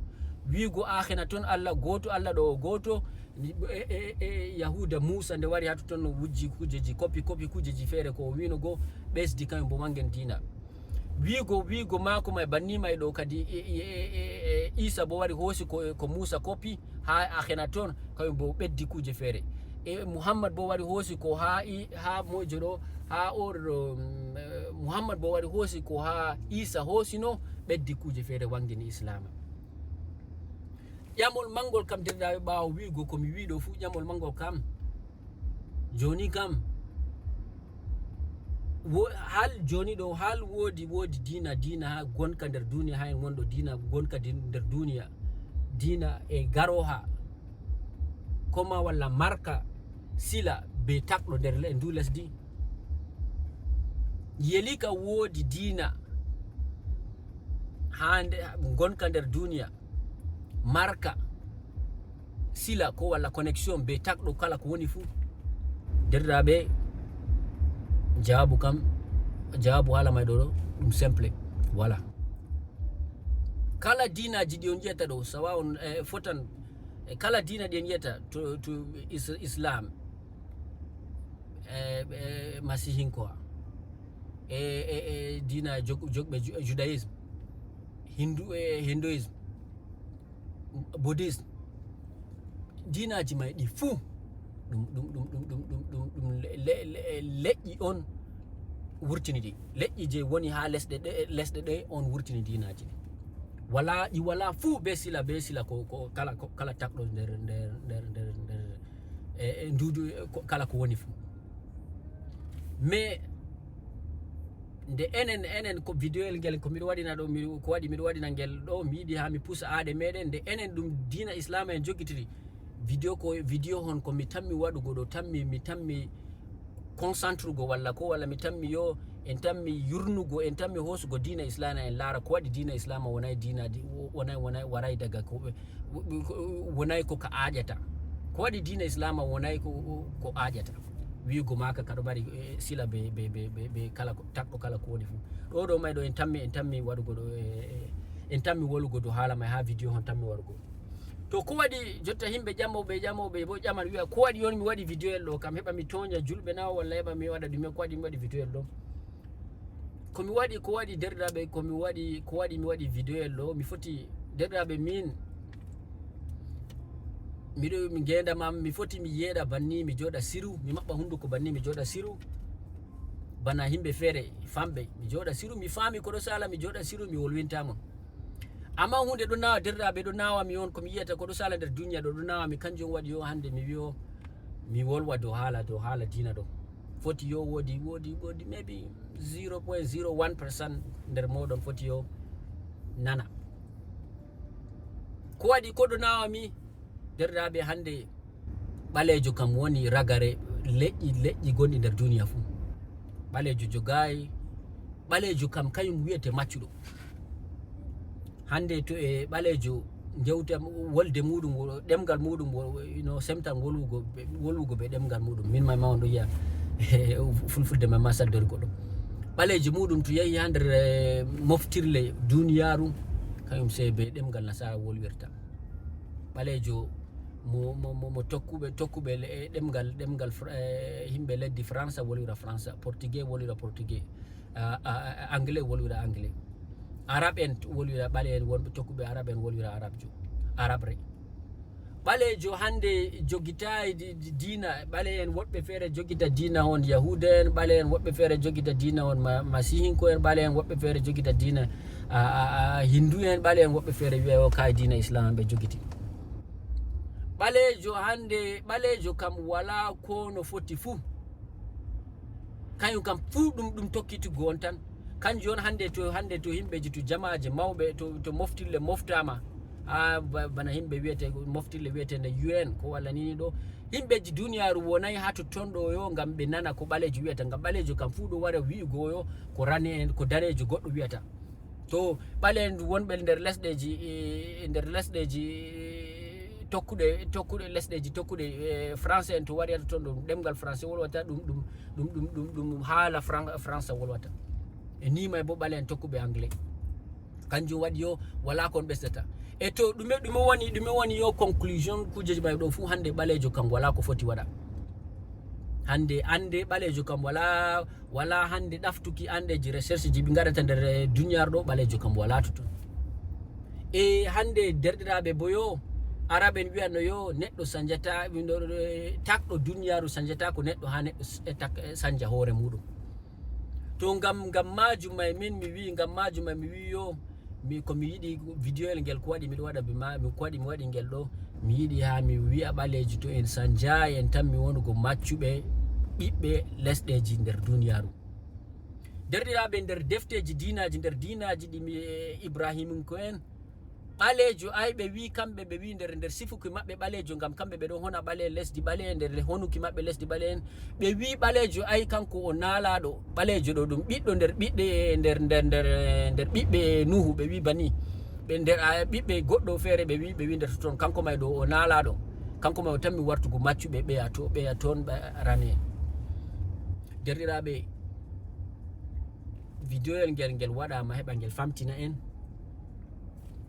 Wi'ugo Akhenaton Allah gooto, Allah ɗo o gooto, ni, e, e, e, Yahuda Musa nde wari haa ton wujji kuujeji, kopi, kopi kuujeji feere ko o wi'no go, ɓesdi kañum bo wangen diina. Wi'ugo, wi'ugo maako may banni may ɗo kadi, e, e, e, e, Isa bo wari hoosi ko, ko Musa kopi haa Akhenaton, kañum bo ɓeddi kuuje feere. E Muhammad bo wari hoosi ko haa i, haa mojo ɗo, haa o ɗo, mm, eh, Muhammad bo wari hoosi ko haa Isa hoosino, ɓeddi kuuje feere wangini Islaama. Ƴamol manngol kam, denndaanɓe, ɓaawo wi'ugo ko mi wi'i ɗo fuu, ƴamol manngol kam, jooni kam, wo-, hal jooni ɗo, hal woodi, woodi diina, diina haa gonka nder duuniya, haa en wonɗo diina gonka din-, nder duuniya, diina e garooha, koma walla marka sila be takɗo nder le-, ndu lesdi? Yelika woodi diina haa nde, gonka nder duuniya, marka sila ko walla connexion be takɗo kala ko woni fuu? Derɗiraaɓe, jawaabu kam, jawaabu haala may ɗo, ɗo, ɗum simple, wala. Kala diinaaji ɗi on yi'ata ɗo, sawa on, eh, fotan, eh, kala diina ɗi on yi'ata to, to is-, Islam, eh, eh, Masihinkoa, e, e, e diina jog-, jogɓe ju-, Judaisme, Hindu, e Hinduisme, Buddhisme, diinaaji may ɗi fuu, ɗum, ɗum, ɗum le-, le-, le-, leƴƴi on wurtini ɗi. Leƴƴi je woni haa lesɗe ɗe, lesɗe ɗe on wurtini diinaaji ɗi. Walaa, ɗi walaa fuu be sila, be sila ko, ko kala, ko kala takɗo nder, nder, nder, nder, nder, e, e nduudu, e, ko, kala ko woni fuu. Mais nde enen, enen ko video el ngel ko miɗo waɗina ɗo, mi, ko waɗi miɗo waɗina ngel ɗo, mi yiɗi haa mi pusa aade meɗen, nde enen ɗum diina Islaama en jogitiri. Video ko, video hon ko mi tammi waɗugo ɗo, tammi, mi tammi concentrugo walla ko, walla mi tammi yo, en tammi yurnugo, en tammi hoosugo diina Islaama, en laara ko waɗi diina Islaama wonay diina di-, wonay, wonay, waray daga ko, wonay ko ka aaƴata. Ko waɗi diina Islaama wonay ko, ko aaƴata. Wi'ugo maaka ka ɗo mari, eh, sila be, be, be, be, be kala ko, takɗo kala ko woni fuu. Ɗo, ɗo may ɗo en tammi, en tammi waɗugo ɗo, eh, eh, en tammi wolugo dow haala may haa video hon tammi waɗugo. To ko waɗi jotta yimɓe ƴamooɓe, ƴamooɓe bo ƴaman wi'a, ko waɗi on mi waɗi video el ɗo kam, heɓa mi tooña julɓe na walla heɓa mi waɗa ɗume, ko waɗi mi waɗi video el ɗo? Ko mi waɗi, ko waɗi derɗiraaɓe, ko mi waɗi, ko waɗi mi waɗi video el ɗo, mi foti, derɗiraaɓe, min, miɗo, mi ngeendam am, mi foti mi yeeɗa banni, mi jooɗa siru, mi maɓɓa hunnduko banni, mi jooɗa siru. Bana yimɓe feere famɓe, mi jooɗa siru, mi faami ko ɗo sala, mi jooɗa siru, mi wolwinta mon. Amma huunde ɗo naawa, derɗiraaɓe, ɗo naawa mi on, ko mi yi'ata ko ɗo sala nder duniya ɗo, ɗo naawa mi, kanjum waɗi yo hannde mi wi'o, mi wolwa dow haala, dow haala diina ɗo. Foti yo woodi, woodi, woodi maybe zero point zero one percent nder mooɗon foti yo nana. Ko waɗi ko ɗo naawa mi, derɗiraaɓe, hannde ɓaleejo kam woni ragare leƴƴi, leƴƴi gonɗi nder duniya fuu. Ɓaleejo jogaay, ɓaleejo kam kañum wiyete maccuɗo. Hannde to e ɓaleejo jewte wolde muuɗum, wo-, ɗemngal muuɗum, wo-, no semtan wolwugo be, wolwugo be ɗemngal muuɗum. Min may ma on ɗo yi'a fulfulde may ma saddori goɗɗo. Ɓaleejo muuɗum to yahi haa nder, eh, moftirle duniyaaru, kañum sey be ɗemngal Nasaara wolwirta. Ɓaleejo mo, mo, mo, mo tokkuɓe, tokkuɓe le-, ɗemngal, ɗemngal Fra-, eh, yimɓe leddi Faransa wolwira Faransa, Portugais wolwira Portugais, a, a, a, Anglais wolwira Anglais. Arab en wolwira, ɓale en wonɓe tokkuɓe Arab en wolwira Arabjo, Arabre. Ɓaleejo hannde jogitaay di- di- diina. Ɓale en woɗɓe feere jogita diina on yahuuda en, ɓale en woɗɓe feere jogita diina on ma- masihinko en, ɓale en woɗɓe feere jogita diina a- a- a- hindu en, ɓale en woɗɓe feere wiya o kaay diina islam ɓe jogiti. Ɓaleejo hannde, ɓaleejo kam walaa ko no foti fuu. Kañum kam fuu ɗum ɗum tokkitigo on tan. Kanjum on hannde to hannde to yimɓeeji to jamaaje mawɓe to, to moftille moftaama, haa ba- bana yimɓe wiyete moftille wiyeteende un ko walla nini ɗo, yimɓeeji duniyaaru wonay haa totton ɗo yo ngam ɓe nana ko ɓaleejo wiyata, ngam ɓaleejo kam fuu ɗo wara wi'ugo yo ko rane en ko daneejo goɗɗo wiyata. To ɓale en wonɓe nder lesɗeeji e- nder lesɗeeji tokkuɗe tokkuɗe lesɗeeji tokkuɗe e français en to wari ata toon ɗum ɗemngal français wolwata ɗum ɗum ɗum ɗum ɗum ɗum haala français wolwata. E ni may bo ɓale en tokkuɓe anglais. Kanjum waɗi yo wala kon ɓesdata. E to ɗume ɗume woni ɗume woni yo conclusion kujeji may ɗo fuu hannde ɓaleejo kam wala ko foti waɗa. Hannde hannde ɓaleejo kam wala wala hannde ɗaftuki anɗeeji recherche ji ɓe ngaɗata nder duniyaaru ɗo ɓaleejo kam wala to ton. E hannde derɗiraaɓe boyo araben wiyano yo neɗɗo sanjata takɗo duniyaaru sanjata ko neɗɗo haa neɗɗo sanja hoore muɗum. To ngam ngam maajum may min mi wi ngam maajum may mi wi yo mi ko mi yiɗi video el ngel ko waɗi miɗo waɗa bima mi ko waɗi mi waɗi ngel ɗo mi yiɗi ha mi wi'a ɓaleeji to en sanja en tan mi wonugo maccuɓe ɓiɓɓe lesɗeeji nder duniyaaru. Derɗiraaɓe nder defteeji diinaaji nder diinaaji ɗi mi ibrahiminko en ɓaleejo ay ɓe wi kamɓe ɓe wi nder nder sifuki maɓɓe ɓaleejo ngam kamɓe ɓe ɗon hona ɓale lesdi ɓale nder honuki maɓɓe lesdi ɓale en ɓe wi ɓaleejo ay kanko o naalaɗo ɓaleejo ɗo ɗum ɓiɗɗo nder ɓiɗɗe nder nder nder nder ɓiɓɓe nuhu ɓe wi bani ɓe nder ɓiɓɓe goɗɗo feere ɓe wi ɓe wi nder toton kanko may ɗo o naalaɗo kanko may o tammi wartugo maccuɓe ɓeya to ɓeya toon rane. Derɗiraaɓe, videoyel ngel ngel waɗama heɓa ngel famtina en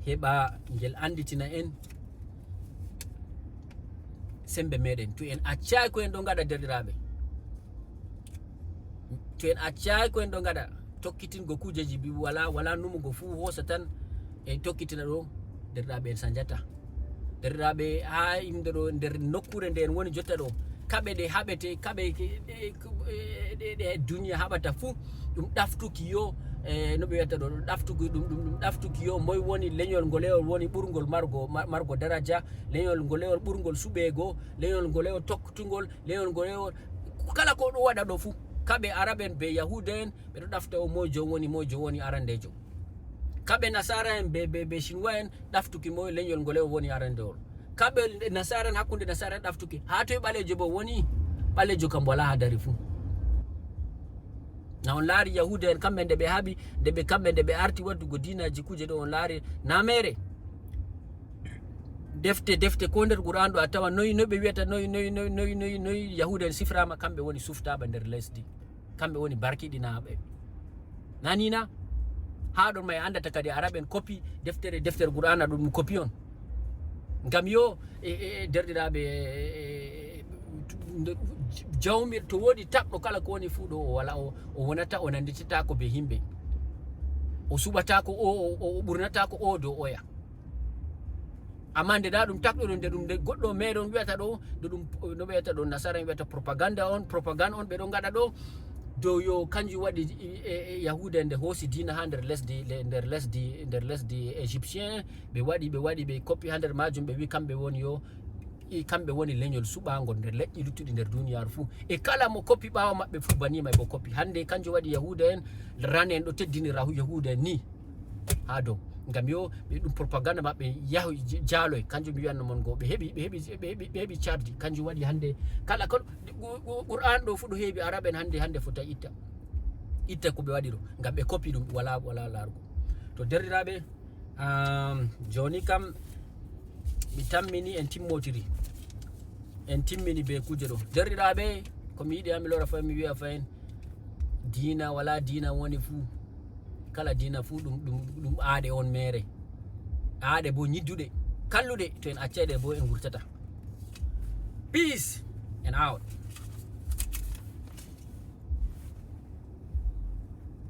heɓa ngel anditina en sembe meɗen to en accay ko en ɗo gaɗa derɗiraɓe to en accay ko en ɗo gaɗa tokkitingo kujeji bi wala wala numugo fuu hosa tan e tokkitina ɗo derɗiraɓe en sanjata derɗiraɓe ha imde ɗo nder nokkure nde en woni jotta ɗo kaɓe ɗe haɓete kaɓe ɗe duniya haɓata fuu ɗum ɗaftuki yo e no ɓe wiyata ɗo ɗaftuki ɗum ɗum ɗum ɗaftuki yo moy woni leñol ngoleyol woni ɓurngol margo margo daraja leñol ngoleyol ɓurngol suɓeego leñol ngoleyol tokkutugol leñol ngoleyol kala ko ɗum waɗa ɗo fuu kaɓe arabe en be yahuda en ɓe ɗo ɗafta o moy jom woni moy jom woni arandejo kaɓe nasara en be be be shinwa en ɗaftuki moy leñol ngoleyol woni arandewol kaɓe nasara en hakkunde nasara en ɗaftuki ha toye ɓalejo bo woni ɓalejo kam wala ha dari fuu na on laari yahuda en kamɓe nde ɓe haaɓi nde ɓe kamɓe nde ɓe arti waddugo diinaji kuje ɗo on laari na mere defte defte ko nder qur'an ɗo a tawa noyi noyi ɓe wiyata noyi noyi noyi noyi noyi noyi yahuda en siframa kamɓe woni suftaɓe nder lesdi kamɓe woni barkiɗinaɓe nanina ha ɗon ma e andata kadi araɓen kopi deftere deftere qur'ana ɗum kopi on ngam yo e, e, e derɗiraɓe e, e, e, jawmir to wodi taɓɗo kala ko woni fuu ɗo o wala o wonata o nanditatako be himɓe o suɓatako o o ɓurnatako o dow oya amma nde da ɗum takɗoɗo nde ɗum nde goɗɗo meɗon wiyata ɗo nde ɗum no wiyata ɗo nasara wiyata propaganda on propagande on ɓe ɗon gaɗa ɗo dow yo kanjum waɗi e, e, yahuda nde hoosi diina ha nder lesdi nder lesdi nder lesdi égyptien ɓe waɗi ɓe waɗi ɓe koppi ha nder majum ɓe wi kamɓe woni yo i kamɓe woni leñol suɓago nder leƴƴi luttuɗi nder duniyaaru fuu e kala mo koppi ɓaawo maɓɓe fuu banima e bo koppi hannde kanjum waɗi yahuda en rane en ɗo teddini rahu yahuda en ni ha dow ngam yo ɓe ɗum propagande maɓɓe yahu jaaloy kanjum mi wiyanno mon go ɓe heɓi ɓe heɓi ɓe heɓi ɓe heɓi cardi kanjum waɗi hannde kala kol qur'an ɗo fuu ɗo heewi araɓe en hannde hannde fota itta itta ko ɓe waɗi ɗo ngam ɓe koppi ɗum wala wala larugo to derɗiraɓe Um, joni kam mi tammini en timmotiri en timmini be kuje ɗo derɗiraɓe ko mi yiɗi ami lora fay mi wiya fayin diina wala diina woni fuu kala diina fuu ɗum ɗum ɗum aaɗe on mere aaɗe bo ñidduɗe kalluɗe to en accayɗe bo en wurtata peace and out